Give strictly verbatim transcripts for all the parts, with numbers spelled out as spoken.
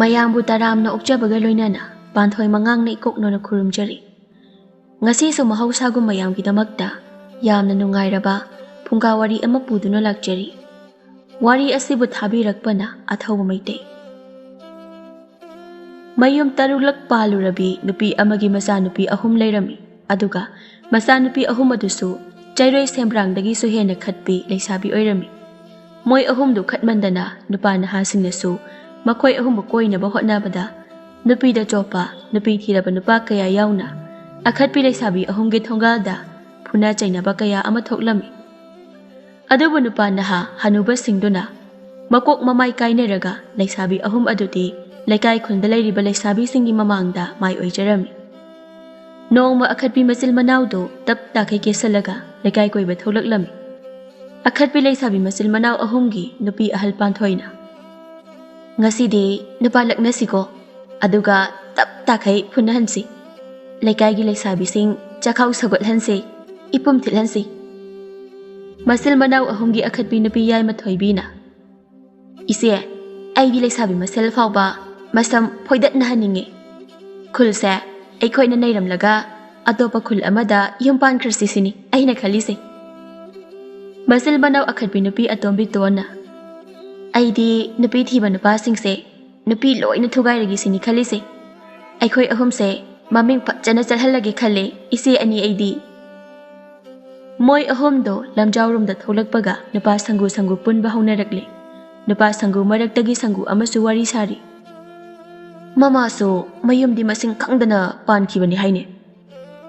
ꯃꯌꯥꯝꯕꯨ ꯇꯔꯥꯝꯅ ꯑꯣꯛꯆꯕꯒ ꯂꯣꯏꯅꯅ ꯄꯥꯟꯊꯣꯏ ꯃꯉꯥꯡꯅ ꯏꯀꯣꯛ ꯅꯣꯟꯅ ꯈꯨꯔꯨꯝꯖꯔꯤ꯫ ꯉꯁꯤꯁꯨ ꯃꯍꯧꯁꯥꯒꯨꯝ ꯃꯌꯥꯝꯒꯤꯗꯃꯛꯇ ꯌꯥꯝꯅ ꯅꯨꯡꯉꯥꯏꯔꯕ ꯐꯨꯡꯒꯥ ꯋꯥꯔꯤ ꯑꯃ ꯄꯨꯗꯨꯅ ꯂꯥꯛꯆꯔꯤ꯫ ꯋꯥꯔꯤ ꯑꯁꯤꯕꯨ ꯊꯥꯕꯤꯔꯛꯄꯅ ꯑꯊꯧꯕ ꯃꯩꯇꯩ꯫ ꯃꯌꯨꯝ ꯇꯔꯨꯛꯂꯛ ꯄꯥꯜꯂꯨꯔꯕꯤ ꯅꯨꯄꯤ ꯑꯃꯒꯤ ꯃꯆꯥꯅꯨꯄꯤ ꯑꯍꯨꯝ ꯂꯩꯔꯝꯃꯤ꯫ ꯑꯗꯨꯒ ꯃꯆꯥꯅꯨꯄꯤ ꯑꯍꯨꯝ ꯑꯗꯨꯁꯨ ꯆꯩꯔꯣꯏ ꯁꯦꯝꯕ꯭ꯔꯥꯡꯗꯒꯤꯁꯨ ꯍꯦꯟꯅ ꯈꯠꯄꯤ ꯂꯩꯁꯥꯕꯤ ꯑꯣꯏꯔꯝꯃꯤ꯫ ꯃꯣꯏ ꯑꯍꯨꯝꯗꯨ ꯈꯠꯃꯟꯗꯅ ꯅꯨꯄꯥ ꯅꯍꯥꯁꯤꯡꯅꯁꯨ ꯃꯈꯣꯏ ꯑꯍꯨꯝꯕꯨ ꯀꯣꯏꯅꯕ ꯍꯣꯠꯅꯕꯗ ꯅꯨꯄꯤꯗ ꯆꯣꯞꯄ, ꯅꯨꯄꯤ ꯊꯤꯔꯕ ꯅꯨꯄꯥ ꯀꯌꯥ ꯌꯥꯎꯅ ꯑꯈꯠꯄꯤ ꯂꯩꯁꯥꯕꯤ ꯑꯍꯨꯝꯒꯤ ꯊꯣꯡꯒꯥꯜꯗ ꯐꯨꯅ ꯆꯩꯅꯕ ꯀꯌꯥ ꯑꯃ ꯊꯣꯛꯂꯝꯃꯤ꯫ ꯑꯗꯨꯕꯨ ꯅꯨꯄꯥ ꯅꯍꯥ ꯍꯅꯨꯕꯁꯤꯡꯗꯨꯅ ꯃꯀꯣꯛ ꯃꯃꯥꯏ ꯀꯥꯏꯅꯔꯒ ꯂꯩꯁꯥꯕꯤ ꯑꯍꯨꯝ ꯑꯗꯨꯗꯤ ꯂꯩꯀꯥꯏ ꯈꯨꯜꯗ ꯂꯩꯔꯤꯕ ꯂꯩꯁꯥꯕꯤꯁꯤꯡꯒꯤ ꯃꯃꯥꯡꯗ ꯃꯥꯏ ꯑꯣꯏꯖꯔꯝꯃꯤ꯫ ꯅꯣꯡꯃ ꯑꯈꯠꯄꯤ ꯃꯆꯤꯜ ꯃꯅꯥꯎꯗꯨ ꯇꯞ ꯇꯥꯈꯩ ꯀꯦꯁꯜꯂꯒ ꯂꯩꯀꯥꯏ ꯀꯣꯏꯕ ꯊꯣꯛꯂꯛꯂꯝꯃꯤ꯫ ꯑꯈꯠꯄꯤ ꯂꯩꯁꯥꯕꯤ ꯃꯆꯤꯜ ꯃꯅꯥꯎ ꯑꯍꯨꯝꯒꯤ ꯅꯨꯄꯤ ꯑꯍꯜ ꯄꯥꯟꯊꯣꯏꯅ, "ꯉꯁꯤꯗꯤ ꯅꯨꯄꯥ ꯂꯛꯅꯁꯤꯀꯣ, ꯑꯗꯨꯒ ꯇꯞ ꯇꯥꯈꯩ ꯐꯨꯅꯍꯟꯁꯤ꯫ ꯂꯩꯀꯥꯏꯒꯤ ꯂꯩꯁꯥꯕꯤꯁꯤꯡ ꯆꯥꯛꯈꯥꯎ ꯁꯧꯒꯠꯍꯟꯁꯤ, ꯏꯄꯨꯝ ꯊꯤꯠꯍꯟꯁꯤ꯫" ꯃꯆꯤꯜ ꯃꯅꯥꯎ ꯑꯍꯨꯝꯒꯤ ꯑꯈꯠꯄꯤ ꯅꯨꯄꯤ ꯌꯥꯏꯃ ꯊꯣꯏꯕꯤꯅ, "ꯏꯆꯦ, ꯑꯩꯗꯤ ꯂꯩꯁꯥꯕꯤ ꯃꯁꯦꯜ ꯐꯥꯎꯕ ꯃꯁꯝ ꯐꯣꯏꯗꯠꯅꯍꯟꯅꯤꯡꯉꯤ꯫ ꯈꯨꯜꯁꯦ ꯑꯩꯈꯣꯏꯅ ꯅꯩꯔꯝꯂꯒ ꯑꯇꯣꯞꯄ ꯈꯨꯜ ꯑꯃꯗ ꯌꯨꯝ ꯄꯥꯟꯈ꯭ꯔꯁꯤ ꯁꯤꯅꯤ ꯑꯩꯅ ꯈꯜꯂꯤꯁꯦ꯫" ꯃꯆꯤꯜ ꯃꯅꯥꯎ ꯑꯈꯠꯄꯤ ꯅꯨꯄꯤ ꯑꯇꯣꯝꯕꯤ ꯇꯣꯟꯅ, "ꯑꯩꯗꯤ ꯅꯨꯄꯤ ꯊꯤꯕ ꯅꯨꯄꯥꯁꯤꯡꯁꯦ ꯅꯨꯄꯤ ꯂꯣꯏꯅ ꯊꯨꯒꯥꯏꯔꯒꯦ ꯁꯤꯅꯤ ꯈꯜꯂꯤꯁꯦ꯫ ꯑꯩꯈꯣꯏ ꯑꯍꯨꯝꯁꯦ ꯃꯃꯤꯡ ꯐꯖꯅ ꯆꯠꯍꯜꯂꯒꯦ ꯈꯜꯂꯦ ꯏꯆꯦ ꯑꯅꯤ ꯑꯩꯗꯤ꯫" ꯃꯣꯏ ꯑꯍꯨꯝꯗꯣ ꯂꯝꯖꯥꯎꯔꯣꯝꯗ ꯊꯣꯛꯂꯛꯄꯒ ꯅꯨꯄꯥ ꯁꯪꯒꯨ ꯁꯪꯒꯨ ꯄꯨꯟꯕ ꯍꯧꯅꯔꯛꯂꯦ꯫ ꯅꯨꯄꯥ ꯁꯪꯒꯨ ꯃꯔꯛꯇꯒꯤ ꯁꯪꯒꯨ ꯑꯃꯁꯨ ꯋꯥꯔꯤ ꯁꯥꯔꯤ꯫ "ꯃꯃꯥꯁꯨ ꯃꯌꯨꯝꯗꯤ ꯃꯁꯤꯡ ꯈꯪꯗꯅ ꯄꯥꯟꯈꯤꯕꯅꯤ ꯍꯥꯏꯅꯦ꯫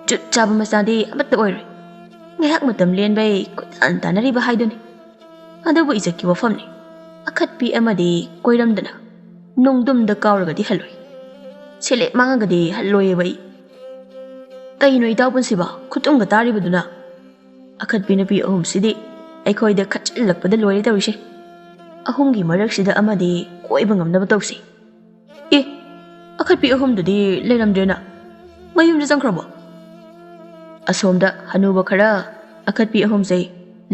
ꯖꯨꯠ ꯆꯥꯕ ꯃꯆꯥꯗꯤ ꯑꯃꯠꯇ ꯑꯣꯏꯔꯣꯏ꯫ ꯉꯥꯏꯍꯥꯛ ꯃꯇꯝ ꯂꯦꯟꯕꯩ ꯀꯣꯏꯇꯥꯟ ꯇꯥꯟꯅꯔꯤꯕ ꯍꯥꯏꯗꯨꯅꯤ꯫ ꯑꯗꯨꯕꯨ ꯏꯖꯠꯀꯤ ꯋꯥꯐꯝꯅꯤ꯫ ꯑꯈꯠꯄꯤ ꯑꯃꯗꯤ ꯀꯣꯏꯔꯝꯗꯅ ꯅꯣꯡꯗꯨꯝꯗ ꯀꯥꯎꯔꯒꯗꯤ ꯍꯜꯂꯣꯏ꯫ ꯁꯦꯂꯦꯞ ꯃꯥꯡꯉꯒꯗꯤ ꯍꯜꯂꯣꯏꯌꯦꯕ ꯑꯩ꯫ ꯀꯩꯅꯣ ꯏꯇꯥꯎ ꯄꯨꯟꯁꯤꯕ ꯈꯨꯇꯨꯝꯒ ꯇꯥꯔꯤꯕꯗꯨꯅ? ꯑꯈꯠꯄꯤ ꯅꯨꯄꯤ ꯑꯍꯨꯝꯁꯤꯗꯤ ꯑꯩꯈꯣꯏꯗ ꯈꯠꯆꯤꯜꯂꯛꯄꯗ ꯂꯣꯏꯔꯦ ꯇꯧꯔꯤꯁꯦ꯫ ꯑꯍꯨꯝꯒꯤ ꯃꯔꯛꯁꯤꯗ ꯑꯃꯗꯤ ꯀꯣꯏꯕ ꯉꯝꯅꯕ ꯇꯧꯁꯤ꯫" "ꯑꯦ, ꯑꯈꯠꯄꯤ ꯑꯍꯨꯝꯗꯨꯗꯤ ꯂꯩꯔꯝꯗ꯭ꯔꯦꯅ꯫ ꯃꯌꯨꯝꯗ ꯆꯪꯈ꯭ꯔꯕꯣ?" ꯑꯁꯣꯝꯗ ꯍꯅꯨꯕ ꯈꯔ ꯑꯈꯠꯄꯤ ꯑꯍꯨꯝꯁꯦ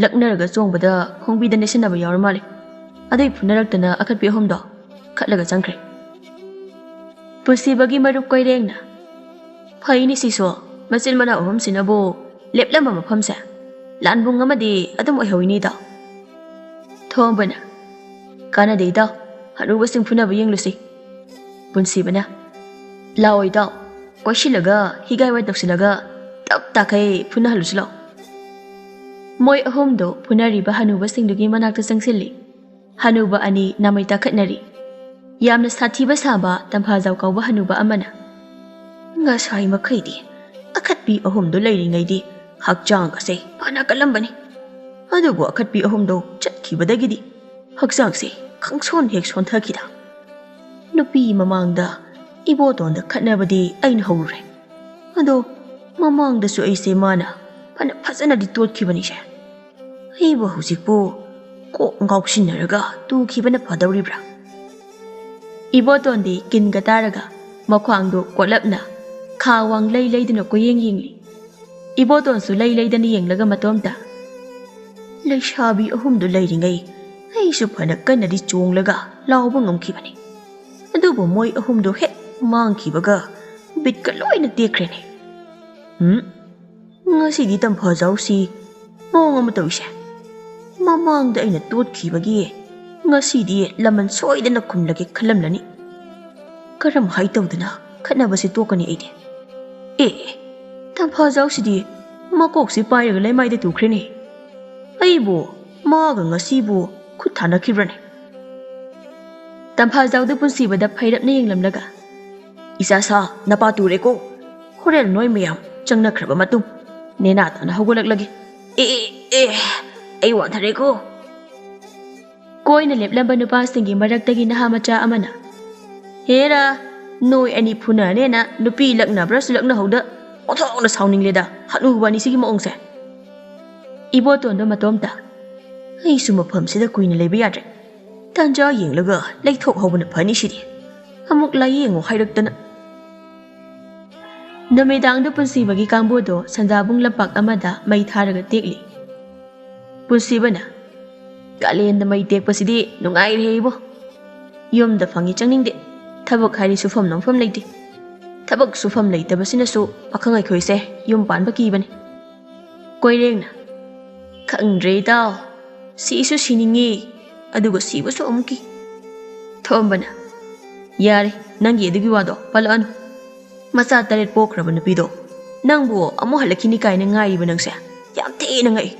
ꯂꯛꯅꯔꯒ ꯆꯣꯡꯕꯗ ꯈꯣꯡꯕꯤꯗ ꯅꯦꯠꯁꯤꯟꯅꯕ ꯌꯥꯎꯔ ꯃꯥꯜꯂꯦ꯫ ꯑꯗꯨꯏ ꯐꯨꯅꯔꯛꯇꯅ ꯑꯈꯠꯄꯤ ꯑꯍꯨꯝꯗꯣ ꯈꯠꯂꯒ ꯆꯪꯈ꯭ꯔꯦ꯫ ꯄꯨꯟꯁꯤꯕꯒꯤ ꯃꯔꯨꯞ ꯀꯣꯏꯔꯦꯡꯅ, "ꯐꯩꯅꯤ ꯁꯤꯁꯨ, ꯃꯆꯤꯟ ꯃꯅꯥꯎ ꯑꯍꯨꯝꯁꯤꯅꯕꯨ ꯂꯦꯞꯂꯝꯕ ꯃꯐꯝꯁꯦ ꯂꯥꯟꯕꯨꯡ ꯑꯃꯗꯤ ꯑꯗꯨꯝ ꯑꯣꯏꯍꯧꯏꯅꯤꯗꯣ꯫" ꯊꯣꯡꯕꯅ, "ꯀꯥꯟꯅꯗꯦ ꯏꯇꯥꯎ, ꯍꯅꯨꯕꯁꯤꯡ ꯐꯨꯅꯕ ꯌꯦꯡꯂꯨꯁꯤ꯫" ꯄꯨꯟꯁꯤꯕꯅ, "ꯂꯥꯛꯑꯣ ꯏꯇꯥꯎ, ꯀꯣꯏꯁꯤꯜꯂꯒ ꯍꯤꯒꯥꯏ ꯋꯥꯏ ꯇꯧꯁꯤꯜꯂꯒ ꯇꯞ ꯇꯥꯈꯩ ꯐꯨꯅꯍꯜꯂꯨꯁꯤ ꯂꯥꯛꯑꯣ꯫" ꯃꯣꯏ ꯑꯍꯨꯝꯗꯣ ꯐꯨꯅꯔꯤꯕ ꯍꯅꯨꯕꯁꯤꯡꯗꯨꯒꯤ ꯃꯅꯥꯛꯇ ꯆꯪꯁꯤꯜꯂꯤ꯫ ꯍꯅꯨꯕ ꯑꯅꯤ ꯅꯥꯃꯩ ꯇꯥꯈꯠꯅꯔꯤ꯫ ꯌꯥꯝꯅ ꯁꯥꯊꯤꯕ ꯁꯥꯕ ꯇꯝꯐꯥꯖꯥꯎ ꯀꯧꯕ ꯍꯅꯨꯕ ꯑꯃꯅ, "ꯉꯁꯥꯏ ꯃꯈꯩꯗꯤ ꯑꯈꯠꯄꯤ ꯑꯍꯨꯝꯗꯨ ꯂꯩꯔꯤꯉꯩꯗꯤ ꯍꯛꯆꯥꯡ ꯑꯁꯦ ꯐꯅ ꯀꯜꯂꯝꯕꯅꯤ, ꯑꯗꯨꯕꯨ ꯑꯈꯠꯄꯤ ꯑꯍꯨꯝꯗꯣ ꯆꯠꯈꯤꯕꯗꯒꯤꯗꯤ ꯍꯛꯆꯥꯡꯁꯦ ꯈꯪꯁꯣꯟ ꯍꯦꯛ ꯁꯣꯟꯊꯈꯤꯗ꯫ ꯅꯨꯄꯤ ꯃꯃꯥꯡꯗ ꯏꯕꯣꯇꯣꯟꯗ ꯈꯠꯅꯕꯗꯤ ꯑꯩꯅ ꯍꯧꯔꯨꯔꯦ, ꯑꯗꯣ ꯃꯃꯥꯡꯗꯁꯨ ꯑꯩꯁꯦ ꯃꯥꯅ ꯐꯅ ꯐꯖꯅꯗꯤ ꯇꯣꯠꯈꯤꯕꯅꯤꯁꯦ꯫ ꯑꯩꯕꯨ ꯍꯧꯖꯤꯛꯄꯨ ꯀꯣꯛ ꯉꯥꯎꯁꯤꯟꯅꯔꯒ ꯇꯨꯈꯤꯕꯅ ꯐꯗꯧꯔꯤꯕ꯭ꯔꯥ?" ꯏꯕꯣꯇꯣꯟꯗꯤ ꯀꯤꯟꯒ ꯇꯥꯔꯒ ꯃꯈ꯭ꯋꯥꯡꯗꯨ ꯀꯣꯠꯂꯞꯅ ꯈꯥ ꯋꯥꯡ ꯂꯩ ꯂꯩꯗꯨꯅ ꯀꯣꯏꯌꯦꯡ ꯌꯦꯡꯂꯤ꯫ ꯏꯕꯣꯇꯣꯟꯁꯨ ꯂꯩ ꯂꯩꯗꯅ ꯌꯦꯡꯂꯒ ꯃꯇꯣꯝꯇ, "ꯂꯩꯁꯥꯕꯤ ꯑꯍꯨꯝꯗꯨ ꯂꯩꯔꯤꯉꯩ ꯑꯩꯁꯨ ꯐꯅ ꯀꯟꯅꯗꯤ ꯆꯣꯡꯂꯒ ꯂꯥꯎꯕ ꯉꯝꯈꯤꯕꯅꯤ, ꯑꯗꯨꯕꯨ ꯃꯣꯏ ꯑꯍꯨꯝꯗꯨ ꯍꯦꯛ ꯃꯥꯡꯈꯤꯕꯒ ꯕꯤꯠꯀ ꯂꯣꯏꯅ ꯇꯦꯛꯈ꯭ꯔꯦꯅꯦ꯫ ꯎꯝ, ꯉꯁꯤꯗꯤ ꯇꯝꯐꯥꯖꯥꯎꯁꯤ ꯃꯑꯣꯡ ꯑꯃ ꯇꯧꯏꯁꯦ꯫ ꯃꯃꯥꯡꯗ ꯑꯩꯅ ꯇꯣꯠꯈꯤꯕꯒꯤ ꯉꯁꯤꯗꯤ ꯂꯃꯟ ꯁꯣꯏꯗꯅ ꯈꯨꯝꯂꯒꯦ ꯈꯜꯂꯝꯂꯅꯤ꯫ ꯀꯔꯝ ꯍꯥꯏ ꯇꯧꯗꯅ ꯈꯠꯅꯕꯁꯦ ꯇꯣꯛꯀꯅꯤ ꯑꯩꯗꯤ? ꯑꯦ, ꯑꯦ, ꯇꯝꯐꯥꯖꯥꯎꯁꯤꯗꯤ ꯃꯀꯣꯛꯁꯤ ꯄꯥꯏꯔꯒ ꯂꯩꯃꯥꯏꯗ ꯇꯨꯈ꯭ꯔꯦꯅꯦ꯫ ꯑꯩꯕꯨ ꯃꯥꯒ ꯉꯁꯤꯕꯨ ꯈꯨꯠ ꯊꯥꯅꯈꯤꯕ꯭ꯔꯅꯦ?" ꯇꯝꯐꯥꯖꯥꯎꯗꯨ ꯄꯨꯟꯁꯤꯕꯗ ꯐꯩꯔꯞꯅ ꯌꯦꯡꯂꯝꯂꯒ, "ꯏꯆꯥ ꯁꯥ, ꯅꯄꯥ ꯇꯨꯔꯦꯀꯣ꯫ ꯍꯣꯔꯦꯟ ꯅꯣꯏ ꯃꯌꯥꯝ ꯆꯪꯅꯈ꯭ꯔꯕ ꯃꯇꯨꯡ ꯅꯦꯅꯥ ꯇꯥꯅ ꯍꯧꯒꯠꯂꯛꯂꯒꯦ꯫ ꯑꯦ, ꯑꯦ, ꯑꯦ, ꯑꯩ ꯋꯥꯟꯊꯔꯦꯀꯣ꯫" ꯀꯣꯏꯅ ꯂꯦꯞꯂꯝꯕ ꯅꯨꯄꯥꯁꯤꯡꯒꯤ ꯃꯔꯛꯇꯒꯤ ꯅꯍꯥ ꯃꯆꯥ ꯑꯃꯅ, "ꯍꯦꯔꯥ, ꯅꯣꯏ ꯑꯅꯤ ꯐꯨꯅꯅꯦꯅ ꯅꯨꯄꯤ ꯂꯛꯅꯕ꯭ꯔꯥꯁꯨ ꯂꯛꯅꯍꯧꯗ, ꯑꯣꯟꯊꯣꯛꯅ ꯁꯥꯎꯅꯤꯡꯂꯦꯗ ꯍꯅꯨꯕ ꯑꯅꯤꯁꯤꯒꯤ ꯃꯑꯣꯡꯁꯦ꯫" ꯏꯕꯣꯇꯣꯟꯗꯣ ꯃꯇꯣꯝꯇ, "ꯑꯩꯁꯨ ꯃꯐꯝꯁꯤꯗ ꯀꯨꯏꯅ ꯂꯩꯕ ꯌꯥꯗ꯭ꯔꯦ꯫ ꯇꯥꯟꯖꯥ ꯌꯦꯡꯂꯒ ꯂꯩꯊꯣꯛꯍꯧꯕꯅ ꯐꯅꯤ ꯁꯤꯗꯤ꯫ ꯑꯃꯨꯛ ꯂꯥꯏꯌꯦꯡꯉꯣ ꯍꯥꯏꯔꯛꯇꯅ꯫" ꯅꯨꯃꯤꯗꯥꯡꯗ ꯄꯨꯟꯁꯤꯕꯒꯤ ꯀꯥꯡꯕꯨꯗꯣ ꯁꯟꯖꯥꯕꯨꯡ ꯂꯝꯄꯥꯛ ꯑꯃꯗ ꯃꯩ ꯊꯥꯔꯒ ꯇꯦꯛꯂꯤ꯫ ꯄꯨꯟꯁꯤꯕꯅ, "ꯀꯥꯂꯦꯟꯗ ꯃꯩ ꯇꯦꯛꯄꯁꯤꯗꯤ ꯅꯨꯡꯉꯥꯏꯔꯦ ꯏꯕꯣ꯫ ꯌꯨꯝꯗ ꯐꯪꯉꯤ ꯆꯪꯅꯤꯡꯗꯦ꯫ ꯊꯕꯛ ꯍꯥꯏꯔꯤ ꯁꯨꯐꯝ ꯅꯣꯝꯐꯝ ꯂꯩꯇꯦ꯫ ꯊꯕꯛ ꯁꯨꯐꯝ ꯂꯩꯇꯕꯁꯤꯅꯁꯨ ꯄꯥꯈꯪ ꯑꯩꯈꯣꯏꯁꯦ ꯌꯨꯝ ꯄꯥꯟꯕ ꯀꯤꯕꯅꯤ꯫ ꯀꯣꯏꯔꯦꯡꯅ, "ꯈꯪꯗ꯭ꯔꯦ ꯏꯇꯥꯎ, ꯁꯤꯁꯨ ꯁꯤꯅꯤꯡꯉꯤ, ꯑꯗꯨꯒ ꯁꯤꯕꯁꯨ ꯑꯃꯨꯛ ꯀꯤ"꯫ ꯊꯣꯝꯕꯅ, "ꯌꯥꯔꯦ, ꯅꯪꯒꯤ ꯑꯗꯨꯒꯤ ꯋꯥꯗꯣ ꯄꯜꯂꯛꯑꯅꯨ꯫ ꯃꯆꯥ ꯇꯔꯦꯠ ꯄꯣꯛꯈ꯭ꯔꯕ ꯅꯨꯄꯤꯗꯣ ꯅꯪꯕꯨ ꯑꯃꯨꯛ ꯍꯜꯂꯛꯈꯤꯅꯤ ꯀꯥꯏꯅ ꯉꯥꯏꯔꯤꯕ ꯅꯪꯁꯦ ꯌꯥꯝ ꯊꯤꯅ ꯉꯛꯏ꯫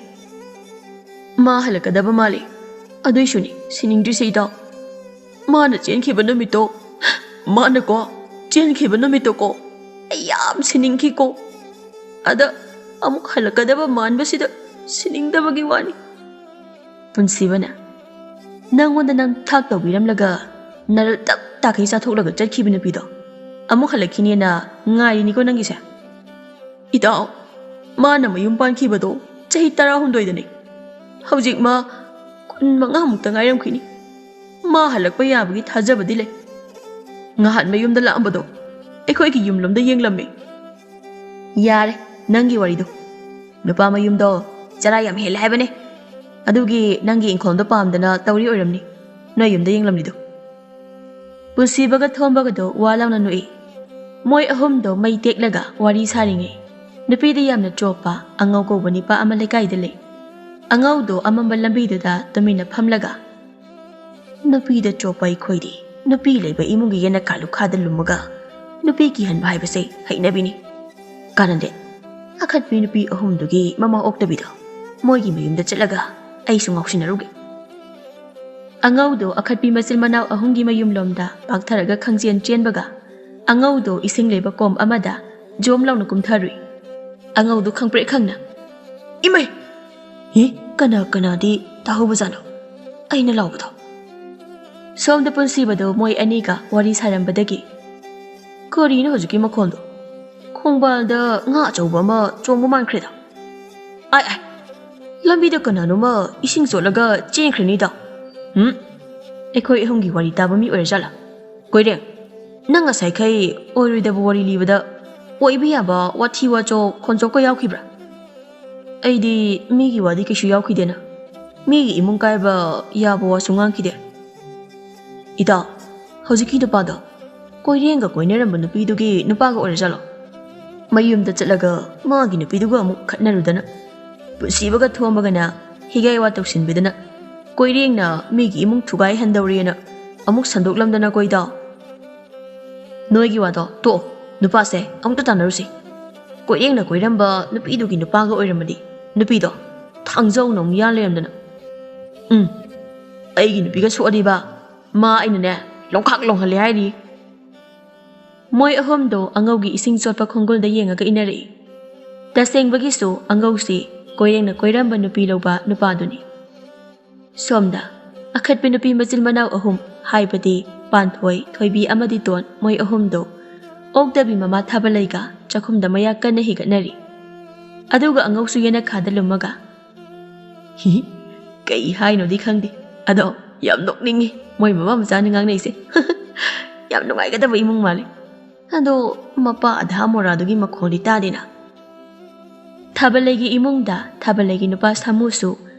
ꯃꯥ ꯍꯜꯂꯛꯀꯗꯕ ꯃꯥꯜꯂꯤ, ꯑꯗꯨꯏꯁꯨꯅꯤ ꯁꯤꯅꯤꯡꯗ꯭ꯔꯤꯁꯦ ꯏꯇꯥꯎ꯫ ꯃꯥꯅ ꯆꯦꯟꯈꯤꯕ ꯅꯨꯃꯤꯠꯇꯣ, ꯃꯥꯅꯀꯣ, ꯆꯦꯟꯈꯤꯕ ꯅꯨꯃꯤꯠꯇꯣꯀꯣ, ꯑꯩ ꯌꯥꯝ ꯁꯤꯅꯤꯡꯈꯤꯀꯣ꯫ ꯑꯗ ꯑꯃꯨꯛ ꯍꯜꯂꯛꯀꯗꯕ ꯃꯥꯟꯕꯁꯤꯗ ꯁꯤꯅꯤꯡꯗꯕꯒꯤ ꯋꯥꯅꯤ"꯫ ꯄꯨꯟꯁꯤꯕꯅ, "ꯅꯪꯉꯣꯟꯗ ꯅꯝꯊꯥꯛ ꯇꯧꯕꯤꯔꯝꯂꯒ ꯅꯔꯜ ꯇꯞ ꯇꯥꯈꯩ ꯆꯥꯊꯣꯛꯂꯒ ꯆꯠꯈꯤꯕ ꯅꯨꯄꯤꯗꯣ ꯑꯃꯨꯛ ꯍꯜꯂꯛꯈꯤꯅꯦꯅ ꯉꯥꯏꯔꯤꯅꯤꯀꯣ ꯅꯪꯒꯤꯁꯦ"꯫ "ꯏꯇꯥꯎ, ꯃꯥꯅ ꯃꯌꯨꯝ ꯄꯥꯟꯈꯤꯕꯗꯣ ꯆꯍꯤ ꯇꯔꯥꯍꯨꯝꯗꯣꯏꯗꯅꯤ꯫ ꯍꯧꯖꯤꯛ ꯃꯥ ꯀꯨꯟꯃꯉꯥꯃꯨꯛꯇ ꯉꯥꯏꯔꯝꯈꯤꯅꯤ꯫ ꯃꯥ ꯍꯜꯂꯛꯄ ꯌꯥꯕꯒꯤ ꯊꯥꯖꯕꯗꯤ ꯂꯩ꯫ ꯉꯍꯥꯟ ꯃꯌꯨꯝꯗ ꯂꯥꯛꯑꯝꯕꯗꯣ ꯑꯩꯈꯣꯏꯒꯤ ꯌꯨꯝꯂꯣꯝꯗ ꯌꯦꯡꯂꯝꯃꯤ"꯫ "ꯌꯥꯔꯦ, ꯅꯪꯒꯤ ꯋꯥꯔꯤꯗꯣ꯫ ꯅꯨꯄꯥ ꯃꯌꯨꯝꯗꯣ ꯆꯔꯥ ꯌꯥꯝ ꯍꯦꯜꯂꯦ ꯍꯥꯏꯕꯅꯦ꯫ ꯑꯗꯨꯒꯤ ꯅꯪꯒꯤ ꯏꯪꯈꯣꯜꯗꯣ ꯄꯥꯝꯗꯅ ꯇꯧꯔꯤ ꯑꯣꯏꯔꯝꯅꯤ, ꯅꯣꯏ ꯌꯨꯝꯗ ꯌꯦꯡꯂꯝꯂꯤꯗꯣ"꯫ ꯄꯨꯟꯁꯤꯕꯒ ꯊꯣꯝꯕꯒꯗꯣ ꯋꯥ ꯂꯥꯎꯅ ꯅꯣꯛꯏ꯫ ꯃꯣꯏ ꯑꯍꯨꯝꯗꯣ ꯃꯩ ꯇꯦꯛꯂꯒ ꯋꯥꯔꯤ ꯁꯥꯔꯤꯉꯩ, ꯅꯨꯄꯤꯗ ꯌꯥꯝꯅ ꯆꯣꯞꯄ ꯑꯉꯧ ꯀꯧꯕ ꯅꯤꯄꯥ ꯑꯃ ꯂꯩꯀꯥꯏꯗ ꯂꯩ꯫ ꯑꯉꯧꯗꯣ ꯑꯃꯝꯕ ꯂꯝꯕꯤꯗꯨꯗ ꯇꯨꯃꯤꯟꯅ ꯐꯝꯂꯒ, "ꯅꯨꯄꯤꯗ ꯆꯣꯞꯄ ꯑꯩꯈꯣꯏꯗꯤ ꯅꯨꯄꯤ ꯂꯩꯕ ꯏꯃꯨꯡꯒꯤ ꯌꯦꯅꯈꯥ ꯂꯨꯈꯥꯗ ꯂꯨꯝꯃꯒ ꯅꯨꯄꯤ ꯀꯤꯍꯟꯕ ꯍꯥꯏꯕꯁꯦ ꯍꯩꯅꯕꯤꯅꯤ꯫ ꯀꯥꯟꯅꯗꯦ, ꯑꯈꯠꯄꯤ ꯅꯨꯄꯤ ꯑꯍꯨꯝꯗꯨꯒꯤ ꯃꯃꯥ ꯑꯣꯛꯇꯕꯤꯗꯣ ꯃꯣꯏꯒꯤ ꯃꯌꯨꯝꯗ ꯆꯠꯂꯒ ꯑꯩꯁꯨ ꯉꯥꯎꯁꯤꯟꯅꯔꯨꯒꯦ"꯫ ꯑꯉꯧꯗꯣ ꯑꯈꯠꯄꯤ ꯃꯆꯤꯟ ꯃꯅꯥꯎ ꯑꯍꯨꯝꯒꯤ ꯃꯌꯨꯝꯂꯣꯝꯗ ꯄꯥꯛꯊꯔꯒ ꯈꯪꯆꯦꯟ ꯆꯦꯟꯕꯒ, ꯑꯉꯧꯗꯣ ꯏꯁꯤꯡ ꯂꯩꯕ ꯀꯣꯝ ꯑꯃꯗ ꯖꯣꯝ ꯂꯥꯎꯅ ꯀꯨꯝꯊꯔꯨꯏ꯫ ꯑꯉꯧꯗꯣ ꯈꯪꯄ꯭ꯔꯦꯛ ꯈꯪꯅ, "ꯏꯃꯩ! ꯍꯤ, ꯀꯅꯥ ꯀꯅꯥꯗꯤ ꯇꯥꯍꯧꯕꯖꯥꯠꯅꯣ ꯑꯩꯅ ꯂꯥꯎꯕꯗꯣ?" ꯁꯣꯝꯗ ꯄꯨꯟꯁꯤꯕꯗꯣ ꯃꯣꯏ ꯑꯅꯤꯒ ꯋꯥꯔꯤ ꯁꯥꯔꯝꯕꯗꯒꯤ, "ꯀꯔꯤꯅꯣ ꯍꯧꯖꯤꯛꯀꯤ ꯃꯈꯣꯟꯗꯣ? ꯈꯣꯡꯕꯥꯜꯗ ꯉꯥ ꯑꯆꯧꯕ ꯑꯃ ꯆꯣꯡꯕ ꯃꯥꯟꯈ꯭ꯔꯦꯗ꯫ ꯑꯥꯏ, ꯑꯥꯏ, ꯂꯝꯕꯤꯗ ꯀꯅꯥꯅꯣꯃ ꯏꯁꯤꯡ ꯆꯣꯠꯂꯒ ꯆꯦꯟꯈ꯭ꯔꯦꯅꯦ ꯏꯇꯥꯎ꯫ ꯍꯨꯝ, ꯑꯩꯈꯣꯏ ꯑꯍꯨꯝꯒꯤ ꯋꯥꯔꯤ ꯇꯥꯕ ꯃꯤ ꯑꯣꯏꯔꯖꯥꯠꯂꯥ? ꯀꯣꯏꯔꯦꯡ, ꯅꯪ ꯉꯁꯥꯏꯈꯩ ꯑꯣꯏꯔꯣꯏꯗꯕ ꯋꯥꯔꯤ ꯂꯤꯕꯗ ꯑꯣꯏꯕ ꯌꯥꯕ ꯋꯥꯊꯤ ꯋꯥꯆꯣꯛ ꯈꯣꯟꯆꯣꯛꯀ ꯌꯥꯎꯈꯤꯕ꯭ꯔꯥ?" "ꯑꯩꯗꯤ ꯃꯤꯒꯤ ꯋꯥꯗꯤ ꯀꯩꯁꯨ ꯌꯥꯎꯈꯤꯗꯦꯅ꯫ ꯃꯤꯒꯤ ꯏꯃꯨꯡ ꯀꯥꯏꯕ ꯌꯥꯕ ꯋꯥꯁꯨ ꯉꯥꯡꯈꯤꯗꯦ"꯫ "ꯏꯇꯥꯎ, ꯍꯧꯖꯤꯛꯀꯤ ꯅꯨꯄꯥꯗꯣ ꯀꯣꯏꯔꯦꯡꯒ ꯀꯣꯏꯅꯔꯝꯕ ꯅꯨꯄꯤꯗꯨꯒꯤ ꯅꯨꯄꯥꯒ ꯑꯣꯏꯔꯖꯥꯠꯂꯣ? ꯃꯌꯨꯝꯗ ꯆꯠꯂꯒ ꯃꯥꯒꯤ ꯅꯨꯄꯤꯗꯨꯒ ꯑꯃꯨꯛ ꯈꯠꯅꯔꯨꯗꯅ, ꯄꯨꯟꯁꯤꯕꯒ ꯊꯣꯝꯕꯒꯅ ꯍꯤꯒꯥꯏ ꯋꯥ ꯇꯧꯁꯤꯟꯕꯤꯗꯅ, ꯀꯣꯏꯔꯦꯡꯅ ꯃꯤꯒꯤ ꯏꯃꯨꯡ ꯊꯨꯒꯥꯏꯍꯟꯗꯧꯔꯦꯅ ꯑꯃꯨꯛ ꯁꯟꯗꯣꯛꯂꯝꯗꯅ ꯀꯣꯏꯗꯥꯎ꯫ ꯅꯣꯏꯒꯤ ꯋꯥꯗꯣ ꯇꯣꯛꯑꯣ, ꯅꯨꯄꯥꯁꯦ ꯑꯃꯨꯛꯇ ꯇꯥꯟꯅꯔꯨꯁꯤ꯫ ꯀꯣꯏꯔꯦꯡꯅ ꯀꯣꯏꯔꯝꯕ ꯅꯨꯄꯤꯗꯨꯒꯤ ꯅꯨꯄꯥꯒ ꯑꯣꯏꯔꯝꯃꯗꯤ, ꯅꯨꯄꯤꯗꯣ ꯊꯥꯡꯖꯧꯅ ꯑꯃꯨꯛ ꯌꯥꯜ ꯂꯩꯔꯝꯗꯅ꯫ ꯎꯝ, ꯑꯩꯒꯤ ꯅꯨꯄꯤꯒ ꯁꯣꯛꯑꯗꯤꯕ, ꯃꯥ ꯑꯩꯅꯅꯦ ꯂꯣꯡꯈꯥꯛ ꯂꯣꯡꯍꯜꯂꯦ ꯍꯥꯏꯔꯤ꯫ ꯃꯣꯏ ꯑꯍꯨꯝꯗꯣ ꯑꯉꯧꯒꯤ ꯏꯁꯤꯡ ꯆꯣꯠꯄ ꯈꯣꯡꯒꯨꯜꯗ ꯌꯦꯡꯉꯒ ꯏꯟꯅꯔꯛꯏ꯫ ꯇꯁꯦꯡꯕꯒꯤꯁꯨ ꯑꯉꯧꯁꯤ ꯀꯣꯏꯔꯦꯡꯅ ꯀꯣꯏꯔꯝꯕ ꯅꯨꯄꯤ ꯂꯧꯕ ꯅꯨꯄꯥꯗꯨꯅꯤ꯫ ꯁꯣꯝꯗ ꯑꯈꯠꯄꯤ ꯅꯨꯄꯤ ꯃꯆꯤꯟ ꯃꯅꯥꯎ ꯑꯍꯨꯝ, ꯍꯥꯏꯕꯗꯤ ꯄꯥꯟꯊꯣꯏ, ꯊꯣꯏꯕꯤ ꯑꯃꯗꯤ ꯇꯣꯟ, ꯃꯣꯏ ꯑꯍꯨꯝꯗꯣ ꯑꯣꯛꯇꯕꯤ ꯃꯃꯥ ꯊꯥꯕꯂꯩꯒ ꯆꯥꯛꯈꯨꯝꯗ ꯃꯌꯥ ꯀꯟꯅ ꯍꯤꯒꯠꯅꯔꯤ꯫ ꯑꯗꯨꯒ ꯑꯉꯧꯁꯨ ꯌꯦꯅꯈꯥꯗ ꯂꯨꯝꯃꯒ, "ꯍꯤ, ꯀꯩ ꯍꯥꯏꯅꯣꯗꯤ ꯈꯪꯗꯦ, ꯑꯗꯣ ꯌꯥꯝ ꯅꯣꯛꯅꯤꯡꯉꯤ ꯃꯣꯏ ꯃꯃꯥ ꯃꯆꯥꯅ ꯉꯥꯡꯅꯩꯁꯦ꯫ ꯌꯥꯝ ꯅꯨꯡꯉꯥꯏꯒꯗꯕ ꯏꯃꯨꯡ ꯃꯥꯜꯂꯤ꯫ ꯑꯗꯣ ꯃꯄꯥ ꯑꯙꯥ ꯃꯣꯔꯥꯗꯨꯒꯤ ꯃꯈꯣꯜꯗꯤ ꯇꯥꯗꯦꯅ?" ꯊꯥꯕꯂꯩꯒꯤ ꯏꯃꯨꯡꯗ ꯊꯥꯕꯂꯩꯒꯤ ꯅꯨꯄꯥ ꯁꯥꯃꯨꯁꯨ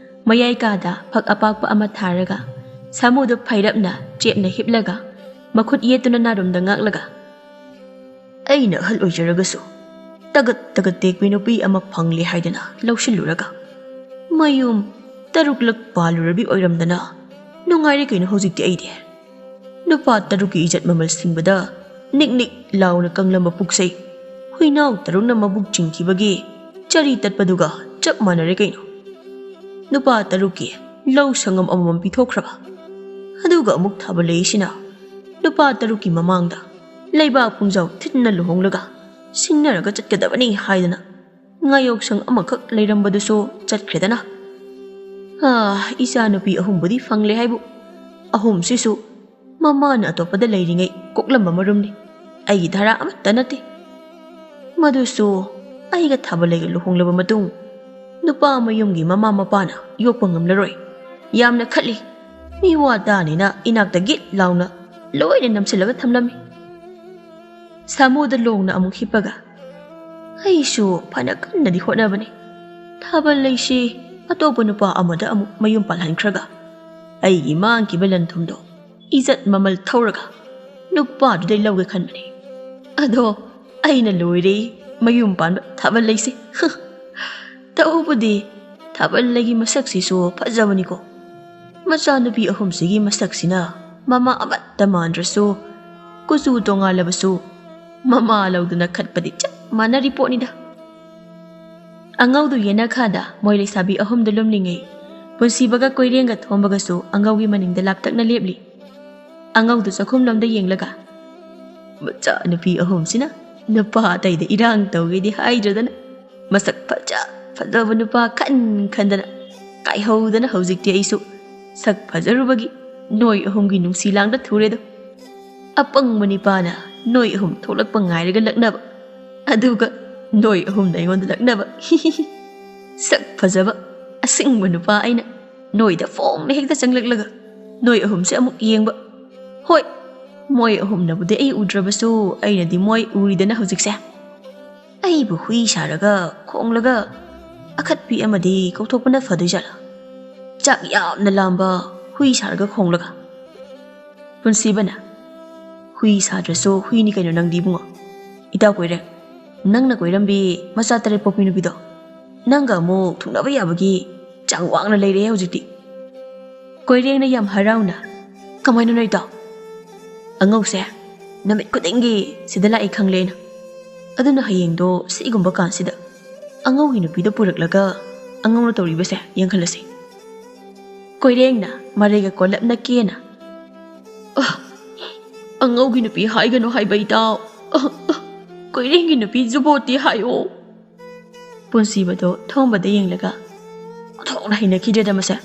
ꯃꯌꯥꯏ ꯀꯥꯗ ꯐꯛ ꯑꯄꯥꯛꯄ ꯑꯃ ꯊꯥꯔꯒ, ꯁꯥꯃꯨꯗꯨ ꯐꯩꯔꯞꯅ ꯆꯦꯞꯅ ꯍꯤꯞꯂꯒ, ꯃꯈꯨꯠ ꯌꯦꯠꯇꯨꯅ ꯅꯥꯔꯨꯝꯗ ꯉꯥꯛꯂꯒ, "ꯑꯩꯅ ꯑꯍꯜ ꯑꯣꯏꯖꯔꯒꯁꯨ ꯇꯒꯠ ꯇꯒꯠ ꯇꯦꯛꯄꯤ ꯅꯨꯄꯤ ꯑꯃ ꯐꯪꯂꯦ ꯍꯥꯏꯗꯅ ꯂꯧꯁꯤꯜꯂꯨꯔꯒ, ꯃꯌꯨꯝ ꯇꯔꯨꯛꯂꯛ ꯄꯥꯜꯂꯨꯔꯕꯤ ꯑꯣꯏꯔꯝꯗꯅ ꯅꯨꯡꯉꯥꯏꯔꯦ ꯀꯩꯅꯣ ꯍꯧꯖꯤꯛꯇꯤ ꯑꯩꯗꯤ꯫ ꯅꯨꯄꯥ ꯇꯔꯨꯛꯀꯤ ꯏꯖꯠ ꯃꯃꯜ ꯁꯤꯡꯕꯗ ꯅꯤꯛ ꯅꯤꯛ ꯂꯥꯎꯅ ꯀꯪꯂꯝꯕ ꯄꯨꯛꯁꯩ ꯍꯨꯏꯅꯥꯎ ꯇꯔꯨꯛꯅ ꯃꯕꯨꯛ ꯆꯤꯡꯈꯤꯕꯒꯤ ꯆꯔꯤ ꯇꯠꯄꯗꯨꯒ ꯆꯞ ꯃꯥꯟꯅꯔꯦ ꯀꯩꯅꯣ꯫ ꯅꯨꯄꯥ ꯇꯔꯨꯛꯀꯤ ꯂꯧ ꯁꯪꯉꯝ ꯑꯃꯃꯝ ꯄꯤꯊꯣꯛꯈ꯭ꯔꯕ꯫ ꯑꯗꯨꯒ ꯑꯃꯨꯛ ꯊꯥꯕꯂꯩꯁꯤꯅ ꯅꯨꯄꯥ ꯇꯔꯨꯛꯀꯤ ꯃꯃꯥꯡꯗ ꯂꯩꯕꯥꯛ ꯄꯨꯡꯖꯥꯎ ꯊꯤꯟꯅ ꯂꯨꯍꯣꯡꯂꯒ ꯁꯤꯡꯅꯔꯒ ꯆꯠꯀꯗꯕꯅꯤ ꯍꯥꯏꯗꯅ ꯉꯥꯌꯣꯛꯁꯪ ꯑꯃꯈꯛ ꯂꯩꯔꯝꯕꯗꯨꯁꯨ ꯆꯠꯈ꯭ꯔꯦꯗꯅ꯫ ꯑꯥ, ꯏꯆꯥ ꯅꯨꯄꯤ ꯑꯍꯨꯝꯕꯨꯗꯤ ꯐꯪꯂꯦ ꯍꯥꯏꯕꯨ, ꯑꯍꯨꯝꯁꯤꯁꯨ ꯃꯃꯥꯅ ꯑꯇꯣꯞꯄꯗ ꯂꯩꯔꯤꯉꯩ ꯀꯣꯛꯂꯝꯕ ꯃꯔꯨꯝꯅꯤ꯫ ꯑꯩꯒꯤ ꯙꯔꯥ ꯑꯃꯠꯇ ꯅꯠꯇꯦ꯫ ꯃꯗꯨꯁꯨ ꯑꯩꯒ ꯊꯥꯕꯂꯩꯒ ꯂꯨꯍꯣꯡꯂꯕ ꯃꯇꯨꯡ ꯅꯨꯄꯥ ꯃꯌꯨꯝꯒꯤ ꯃꯃꯥ ꯃꯄꯥꯅ ꯌꯣꯛꯄ ꯉꯝꯂꯔꯣꯏ꯫ ꯌꯥꯝꯅ ꯈꯠꯂꯤ꯫ ꯃꯤ ꯋꯥ ꯇꯥꯅꯤꯅ ꯏꯅꯥꯛꯇ ꯒꯤꯠ ꯂꯥꯎꯅ ꯂꯣꯏꯅ ꯅꯝꯁꯤꯜꯂꯒ ꯊꯝꯂꯝꯃꯤ꯫ ꯁꯥꯃꯨꯗ ꯂꯣꯡꯅ ꯑꯃꯨꯛ ꯍꯤꯞꯄꯒ, "ꯑꯩꯁꯨ ꯐꯅ ꯀꯟꯅꯗꯤ ꯍꯣꯠꯅꯕꯅꯤ꯫ ꯊꯥꯕꯂꯩꯁꯤ ꯑꯇꯣꯞꯄ ꯅꯨꯄꯥ ꯑꯃꯗ ꯑꯃꯨꯛ ꯃꯌꯨꯝ ꯄꯥꯜꯍꯟꯈ꯭ꯔꯒ, ꯑꯩꯒꯤ ꯃꯥꯡꯈꯤꯕ ꯂꯟ ꯊꯨꯝꯗꯣ ꯏꯖꯠ ꯃꯃꯜ ꯊꯧꯔꯒ ꯅꯨꯄꯥꯗꯨꯗꯩ ꯂꯧꯒꯦ ꯈꯟꯕꯅꯦ꯫ ꯑꯗꯣ ꯑꯩꯅ ꯂꯣꯏꯔꯦ ꯃꯌꯨꯝ ꯄꯥꯟꯕ ꯊꯥꯕꯜꯂꯩꯁꯦ꯫ ꯇꯧꯕꯗꯤ ꯊꯥꯕꯜꯂꯩꯒꯤ ꯃꯁꯛꯁꯤꯁꯨ ꯐꯖꯕꯅꯤꯀꯣ꯫ ꯃꯆꯥꯅꯨꯄꯤ ꯑꯍꯨꯝꯁꯤꯒꯤ ꯃꯁꯛꯁꯤꯅ ꯃꯃꯥ ꯑꯃꯠꯇ ꯃꯥꯟꯗ꯭ꯔꯁꯨ, ꯀꯨꯆꯨ ꯇꯣꯉꯥꯜꯂꯕꯁꯨ ꯃꯃꯥ ꯂꯧꯗꯨꯅ ꯈꯠꯄꯗꯤ ꯆꯞ ꯃꯥꯟꯅꯔꯤ ꯄꯣꯠꯅꯤꯗ꯫ ꯑꯉꯧꯗꯨ ꯌꯦꯅꯈꯥꯗ ꯃꯣꯏ ꯂꯩꯁꯥꯕꯤ ꯑꯍꯨꯝꯗꯨ ꯂꯨꯝꯂꯤꯉꯩ, ꯄꯨꯟꯁꯤꯕꯒ ꯀꯣꯏꯔꯦꯡꯒ ꯊꯣꯝꯕꯒꯁꯨ ꯑꯉꯧꯒꯤ ꯃꯅꯤꯡꯗ ꯂꯥꯞꯇꯛꯅ ꯂꯦꯞꯂꯤ꯫ ꯑꯉꯧꯗꯨ ꯆꯥꯛꯈꯨꯝꯂꯣꯝꯗ ꯌꯦꯡꯂꯒ, "ꯃꯆꯥ ꯅꯨꯄꯤ ꯑꯍꯨꯝꯁꯤꯅ ꯅꯨꯄꯥ ꯑꯇꯩꯗ ꯏꯔꯥꯡ ꯇꯧꯒꯦꯗꯤ ꯍꯥꯏꯗ꯭ꯔꯗꯅ, ꯃꯁꯛ ꯐꯖ ꯐꯖꯕ ꯅꯨꯄꯥ ꯈꯟ ꯈꯟꯗꯅ ꯀꯥꯏꯍꯧꯗꯅ ꯍꯧꯖꯤꯛꯇꯤ ꯑꯩꯁꯨ ꯁꯛ ꯐꯖꯔꯨꯕꯒꯤ ꯅꯣꯏ ꯑꯍꯨꯝꯒꯤ ꯅꯨꯡꯁꯤ ꯂꯥꯡꯗ ꯊꯨꯔꯦꯗꯣ꯫ ꯑꯄꯪꯕ ꯅꯤꯄꯥꯅ ꯅꯣꯏ ꯑꯍꯨꯝ ꯊꯣꯛꯂꯛꯄ ꯉꯥꯏꯔꯒ ꯂꯛꯅꯕ, ꯑꯗꯨꯒ ꯅꯣꯏ ꯑꯍꯨꯝꯅ ꯑꯩꯉꯣꯟꯗ ꯂꯛꯅꯕ꯫ ꯁꯛ ꯐꯖꯕ ꯑꯁꯤꯡꯕ ꯅꯨꯄꯥ ꯑꯩꯅ ꯅꯣꯏꯗ ꯐꯣꯡꯅ ꯍꯦꯛꯇ ꯆꯪꯂꯛꯂꯒ ꯅꯣꯏ ꯑꯍꯨꯝꯁꯦ ꯑꯃꯨꯛ ꯌꯦꯡꯕ꯫ ꯍꯣꯏ, ꯃꯣꯏ ꯑꯍꯨꯝꯅꯕꯨꯗꯤ ꯑꯩ ꯎꯗ꯭ꯔꯕꯁꯨ ꯑꯩꯅꯗꯤ ꯃꯣꯏ ꯎꯔꯤꯗꯅ ꯍꯧꯖꯤꯛꯁꯦ꯫ ꯑꯩꯕꯨ ꯍꯨꯏ ꯁꯥꯔꯒ ꯈꯣꯡꯂꯒ ꯑꯈꯠꯄꯤ ꯑꯃꯗꯤ ꯀꯧꯊꯣꯛꯄꯅ ꯐꯗꯣꯏꯖꯥꯠꯂꯥ? ꯆꯥꯛ ꯌꯥꯝꯅ ꯂꯥꯝꯕ ꯍꯨꯏ ꯁꯥꯔꯒ ꯈꯣꯡꯂꯒ꯫ ꯄꯨꯟꯁꯤꯕꯅ, "ꯍꯨꯏ ꯁꯥꯗ꯭ꯔꯁꯨ ꯍꯨꯏꯅꯤ ꯀꯩꯅꯣ ꯅꯪꯗꯤ ꯏꯕꯨꯡꯉꯣ꯫ ꯏꯇꯥꯎ ꯀꯣꯏꯔꯦ, ꯅꯪꯅ ꯀꯣꯏꯔꯝꯕꯤ ꯃꯆꯥ ꯇꯔꯦꯠ ꯄꯣꯛꯄꯤ ꯅꯨꯄꯤꯗꯣ, ꯅꯪꯒ ꯑꯃꯨꯛ ꯊꯨꯡꯅꯕ ꯌꯥꯕꯒꯤ ꯆꯥꯡ ꯋꯥꯡꯅ ꯂꯩꯔꯦ ꯍꯧꯖꯤꯛꯇꯤ꯫" ꯀꯣꯏꯔꯦꯡꯅ ꯌꯥꯝ ꯍꯔꯥꯎꯅ, "ꯀꯃꯥꯏꯅꯅꯣ ꯏꯇꯥꯎ?" "ꯑꯉꯧꯁꯦ ꯅꯨꯃꯤꯠ ꯈꯨꯗꯤꯡꯒꯤ ꯁꯤꯗ ꯂꯥꯛꯏ ꯈꯪꯂꯦ ꯑꯩꯅ꯫ ꯑꯗꯨꯅ ꯍꯌꯦꯡꯗꯣ ꯁꯤꯒꯨꯝꯕ ꯀꯥꯟꯁꯤꯗ ꯑꯉꯧꯒꯤ ꯅꯨꯄꯤꯗꯣ ꯄꯨꯔꯛꯂꯒ ꯑꯉꯧꯅ ꯇꯧꯔꯤꯕꯁꯦ ꯌꯦꯡꯍꯜꯂꯁꯤ꯫" ꯀꯣꯏꯔꯦꯡꯅ ꯃꯔꯩꯒ ꯀꯣꯜꯂꯞꯅ ꯀꯦꯅ, "ꯑ, ꯑꯉꯧꯒꯤ ꯅꯨꯄꯤ ꯍꯥꯏꯒꯅꯨ ꯍꯥꯏꯕ ꯏꯇꯥꯎ꯫ ꯑ, ꯑ, ꯀꯣꯏꯔꯦꯡꯒꯤ ꯅꯨꯄꯤ ꯖꯨꯕꯣꯠꯇꯤ ꯍꯥꯏꯌꯣ꯫" ꯄꯨꯟꯁꯤꯕꯗꯣ ꯊꯣꯝꯕꯗ ꯌꯦꯡꯂꯒ, "ꯑꯣꯟꯊꯣꯛꯅ ꯍꯩꯅꯈꯤꯗ꯭ꯔꯦꯗ ꯃꯁꯦ꯫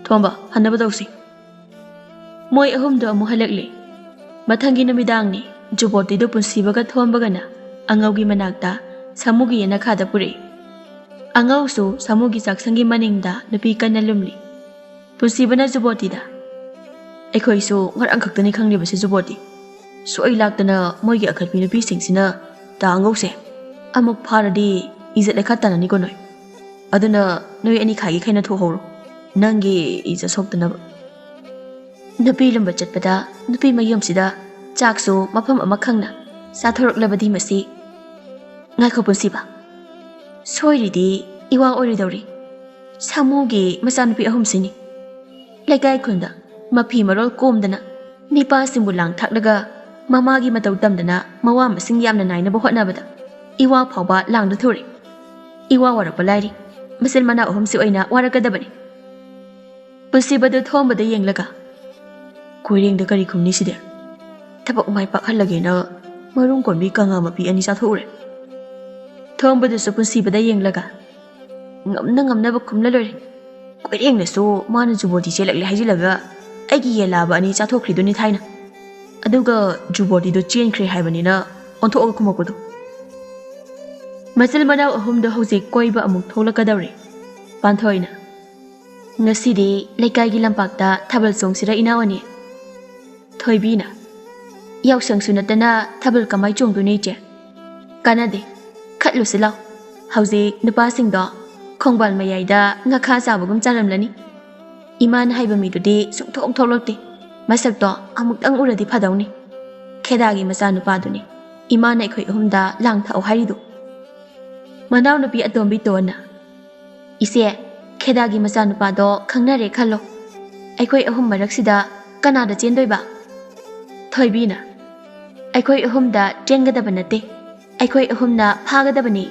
ꯊꯣꯝꯕ, ꯍꯟꯅꯕ ꯇꯧꯁꯤ꯫" ꯃꯣꯏ ꯑꯍꯨꯝꯗꯣ ꯑꯃꯨꯛ ꯍꯜꯂꯛꯂꯦ꯫ ꯃꯊꯪꯒꯤ ꯅꯨꯃꯤꯗꯥꯡꯅꯤ꯫ ꯖꯨꯕꯣꯇꯤꯗꯨ ꯄꯨꯟꯁꯤꯕꯒ ꯊꯣꯝꯕꯒꯅ ꯑꯉꯧꯒꯤ ꯃꯅꯥꯛꯇ ꯁꯥꯃꯨꯒꯤ ꯌꯦꯅꯈꯥꯗ ꯄꯨꯔꯛꯏ꯫ ꯑꯉꯧꯁꯨ ꯁꯥꯃꯨꯒꯤ ꯆꯥꯛꯁꯪꯒꯤ ꯃꯅꯤꯡꯗ ꯅꯨꯄꯤ ꯀꯟꯅ ꯂꯨꯝꯂꯤ꯫ ꯄꯨꯟꯁꯤꯕꯅ ꯖꯨꯕꯣꯇꯤꯗ, "ꯑꯩꯈꯣꯏꯁꯨ ꯉꯔꯥꯡ ꯈꯛꯇꯅꯤ ꯈꯪꯂꯤꯕꯁꯦ ꯖꯨꯕꯣꯇꯤ꯫ ꯁꯣꯏ ꯂꯥꯛꯇꯅ ꯃꯣꯏꯒꯤ ꯑꯈꯠꯄꯤ ꯅꯨꯄꯤꯁꯤꯡꯁꯤꯅ ꯇꯥ ꯑꯉꯧꯁꯦ ꯑꯃꯨꯛ ꯐꯥꯔꯗꯤ ꯏꯖꯠ ꯂꯩꯈꯥ ꯇꯥꯅꯅꯤꯀꯣ ꯅꯣꯏ꯫ ꯑꯗꯨꯅ ꯅꯣꯏ ꯑꯅꯤ ꯈꯥꯏꯒꯤ ꯈꯥꯏꯅ ꯊꯣꯛꯍꯧꯔꯣ, ꯅꯪꯒꯤ ꯏꯖꯠ ꯁꯣꯛꯇꯅꯕ꯫" ꯅꯨꯄꯤ ꯂꯨꯝꯕ ꯆꯠꯄꯗ ꯅꯨꯄꯤ ꯃꯌꯨꯝꯁꯤꯗ ꯆꯥꯛꯁꯨ ꯃꯐꯝ ꯑꯃ ꯈꯪꯅ ꯆꯥꯊꯣꯔꯛꯂꯕꯗꯤ ꯃꯁꯤ꯫ ꯉꯥꯏꯈꯣ ꯄꯨꯟꯁꯤꯕ, ꯁꯣꯏꯔꯤꯗꯤ ꯏꯋꯥ ꯑꯣꯏꯔꯣꯏꯗꯧꯔꯤ꯫ ꯁꯥꯃꯨꯒꯤ ꯃꯆꯥꯅꯨꯄꯤ ꯑꯍꯨꯝꯁꯤꯅꯤ꯫ ꯂꯩꯀꯥꯏ ꯈꯨꯟꯗ ꯃꯐꯤ ꯃꯔꯣꯜ ꯀꯣꯝꯗꯅ ꯅꯤꯄꯥꯁꯤꯡꯕꯨ ꯂꯥꯡ ꯊꯥꯛꯂꯒ ꯃꯃꯥꯒꯤ ꯃꯇꯧ ꯇꯝꯗꯅ ꯃꯋꯥ ꯃꯁꯤꯡ ꯌꯥꯝꯅ ꯅꯥꯏꯅꯕ ꯍꯣꯠꯅꯕꯗ ꯏꯋꯥ ꯐꯥꯎꯕ ꯂꯥꯡꯗ ꯊꯨꯔꯦ꯫ ꯏꯋꯥ ꯋꯥꯔꯛꯄ ꯂꯥꯏꯔꯤ, ꯃꯆꯤꯟ ꯃꯅꯥꯎ ꯑꯍꯨꯝꯁꯤ ꯑꯣꯏꯅ ꯋꯥꯔꯛꯀꯗꯕꯅꯤ꯫ ꯄꯨꯟꯁꯤꯕꯗꯨ ꯊꯣꯝꯕꯗ ꯌꯦꯡꯂꯒ, "ꯀꯣꯏꯔꯦꯡꯗ ꯀꯔꯤ ꯈꯨꯝꯅꯤ ꯁꯤꯗꯤ? ꯊꯕꯛ ꯃꯥꯏ ꯄꯥꯛꯍꯜꯂꯒꯦꯅ ꯃꯔꯨꯝ ꯀꯣꯟꯕꯤ ꯀꯪꯉꯥ ꯃꯄꯤ ꯑꯅꯤ ꯆꯥꯊꯣꯛꯎꯔꯦ꯫" ꯊꯣꯝꯕꯗꯨꯁꯨ ꯄꯨꯟꯁꯤꯕꯗ ꯌꯦꯡꯂꯒ, "ꯉꯝꯅ ꯉꯝꯅꯕ ꯈꯨꯝꯂ ꯂꯣꯏꯔꯦ꯫ ꯀꯣꯏꯔꯦꯡꯅꯁꯨ ꯃꯥꯅ ꯖꯨꯕꯣꯗꯤ ꯆꯦꯜꯂꯛꯂꯦ ꯍꯥꯏꯖꯤꯜꯂꯒ ꯑꯩꯒꯤ ꯌꯦꯟ ꯂꯥꯕ ꯑꯅꯤ ꯆꯥꯊꯣꯛꯈ꯭ꯔꯤꯗꯨꯅꯤ ꯊꯥꯏꯅ꯫ ꯑꯗꯨꯒ ꯖꯨꯕꯣꯗꯤꯗꯣ ꯆꯦꯟꯈ꯭ꯔꯦ ꯍꯥꯏꯕꯅꯤꯅ ꯑꯣꯟꯊꯣꯛꯑꯒ ꯈꯨꯝꯃꯛꯄꯗꯣ꯫" ꯃꯆꯤꯟ ꯃꯅꯥꯎ ꯑꯍꯨꯝꯗꯣ ꯍꯧꯖꯤꯛ ꯀꯣꯏꯕ ꯑꯃꯨꯛ ꯊꯣꯛꯂꯛꯀꯗꯧꯔꯦ꯫ ꯄꯥꯟꯊꯣꯏꯅ, "ꯉꯁꯤꯗꯤ ꯂꯩꯀꯥꯏꯒꯤ ꯂꯝꯄꯥꯛꯇ ꯊꯥꯕꯜ ꯆꯣꯡꯁꯤꯔ ꯏꯅꯥꯎ ꯑꯅꯤ?" ꯊꯣꯏꯕꯤꯅ, "ꯌꯥꯎꯁꯪꯁꯨ ꯅꯠꯇꯅ ꯊꯥꯕꯜ ꯀꯃꯥꯏ ꯆꯣꯡꯗꯣꯏꯅꯣ ꯏꯆꯦ? ꯀꯥꯟꯅꯗꯦ, ꯈꯠꯂꯨꯁꯤ ꯂꯥꯎ꯫ ꯍꯧꯖꯤꯛ ꯅꯨꯄꯥꯁꯤꯡꯗꯣ ꯈꯣꯡꯕꯥꯜ ꯃꯌꯥꯏꯗ ꯉꯥꯈꯥ ꯆꯥꯕꯒꯨꯝ ꯆꯥꯔꯝꯂꯅꯤ꯫ ꯏꯃꯥꯅ ꯍꯥꯏꯕ ꯃꯤꯗꯨꯗꯤ ꯁꯨꯡꯊꯣꯛ ꯊꯣꯛꯂꯛꯇꯦ꯫ ꯃꯁꯛꯇꯣ ꯑꯃꯨꯛꯇꯪ ꯎꯔꯗꯤ ꯐꯗꯧꯅꯤ꯫ ꯈꯦꯗꯥꯒꯤ ꯃꯆꯥꯅꯨꯄꯥꯗꯨꯅꯤ ꯏꯃꯥꯅ ꯑꯩꯈꯣꯏ ꯑꯍꯨꯝꯗ ꯂꯥꯡ ꯊꯥꯛꯑꯣ ꯍꯥꯏꯔꯤꯗꯨ꯫" ꯃꯅꯥꯎꯅꯨꯄꯤ ꯑꯇꯣꯝꯕꯤ ꯇꯣꯟꯅ, "ꯏꯆꯦ, ꯈꯦꯗꯥꯒꯤ ꯃꯆꯥꯅꯨꯄꯥꯗꯣ ꯈꯪꯅꯔꯦ ꯈꯜꯂꯣ꯫ ꯑꯩꯈꯣꯏ ꯑꯍꯨꯝ ꯃꯔꯛꯁꯤꯗ ꯀꯅꯥꯗ ꯆꯦꯟꯗꯣꯏꯕ?" ꯊꯣꯏꯕꯤꯅ, "ꯑꯩꯈꯣꯏ ꯑꯍꯨꯝꯗ ꯆꯦꯟꯒꯗꯕ ꯅꯠꯇꯦ, ꯑꯩꯈꯣꯏ ꯑꯍꯨꯝꯅ ꯐꯥꯒꯗꯕꯅꯤ꯫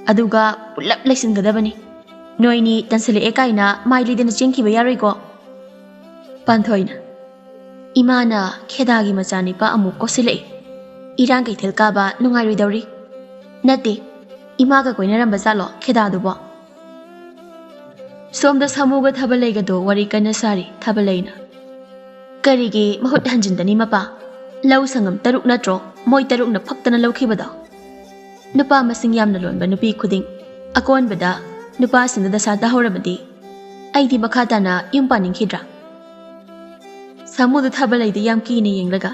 ꯑꯗꯨꯒ ꯄꯨꯂꯞ ꯂꯩꯁꯤꯟꯒꯗꯕꯅꯤ꯫ ꯅꯣꯏꯅꯤ ꯇꯟꯁꯤꯜꯂꯛꯑꯦ ꯀꯥꯏꯅ ꯃꯥꯏ ꯂꯩꯗꯅ ꯆꯦꯟꯈꯤꯕ ꯌꯥꯔꯣꯏꯀꯣ꯫" ꯄꯥꯟꯊꯣꯏꯅ, "ꯏꯃꯥꯅ ꯈꯦꯗꯥꯒꯤ ꯃꯆꯥꯅꯤꯄꯥ ꯑꯃꯨꯛ ꯀꯣꯠꯁꯤꯜꯂꯛꯏ꯫ ꯏꯔꯥꯡ ꯀꯩꯊꯦꯜ ꯀꯥꯕ ꯅꯨꯡꯉꯥꯏꯔꯣꯏꯗꯧꯔꯤ꯫ ꯅꯠꯇꯦ, ꯏꯃꯥꯒ ꯀꯣꯏꯅꯔꯝꯕ ꯖꯥꯠꯂꯣ ꯈꯦꯗꯥꯗꯨꯕꯣ?" ꯁꯣꯝꯗ ꯁꯥꯃꯨꯒ ꯊꯥꯕꯂꯩꯒꯗꯣ ꯋꯥꯔꯤ ꯀꯟꯅ ꯁꯥꯔꯤ꯫ ꯊꯥꯕꯂꯩꯅ, "ꯀꯔꯤꯒꯤ ꯃꯍꯨꯠ ꯍꯟꯖꯤꯟꯗꯅꯤ ꯃꯄꯥ? ꯂꯧ ꯁꯪꯉꯝ ꯇꯔꯨꯛ ꯅꯠꯇ꯭ꯔꯣ ꯃꯣꯏ ꯇꯔꯨꯛꯅ ꯐꯛꯇꯅ ꯂꯧꯈꯤꯕꯗꯣ? ꯅꯨꯄꯥ ꯃꯁꯤꯡ ꯌꯥꯝꯅ ꯂꯣꯟꯕ ꯅꯨꯄꯤ ꯈꯨꯗꯤꯡ ꯑꯀꯣꯟꯕꯗ ꯅꯨꯄꯥꯁꯤꯡꯗ ꯗꯁꯥ ꯇꯥꯍꯧꯔꯕꯗꯤ ꯑꯩꯗꯤ ꯃꯈꯥ ꯇꯥꯅ ꯌꯨꯝ ꯄꯥꯅꯤꯡꯈꯤꯗ꯭ꯔꯥ?" ꯁꯥꯃꯨꯗꯨ ꯊꯥꯕꯂꯩꯗ ꯌꯥꯝ ꯀꯤꯅ ꯌꯦꯡꯂꯒ,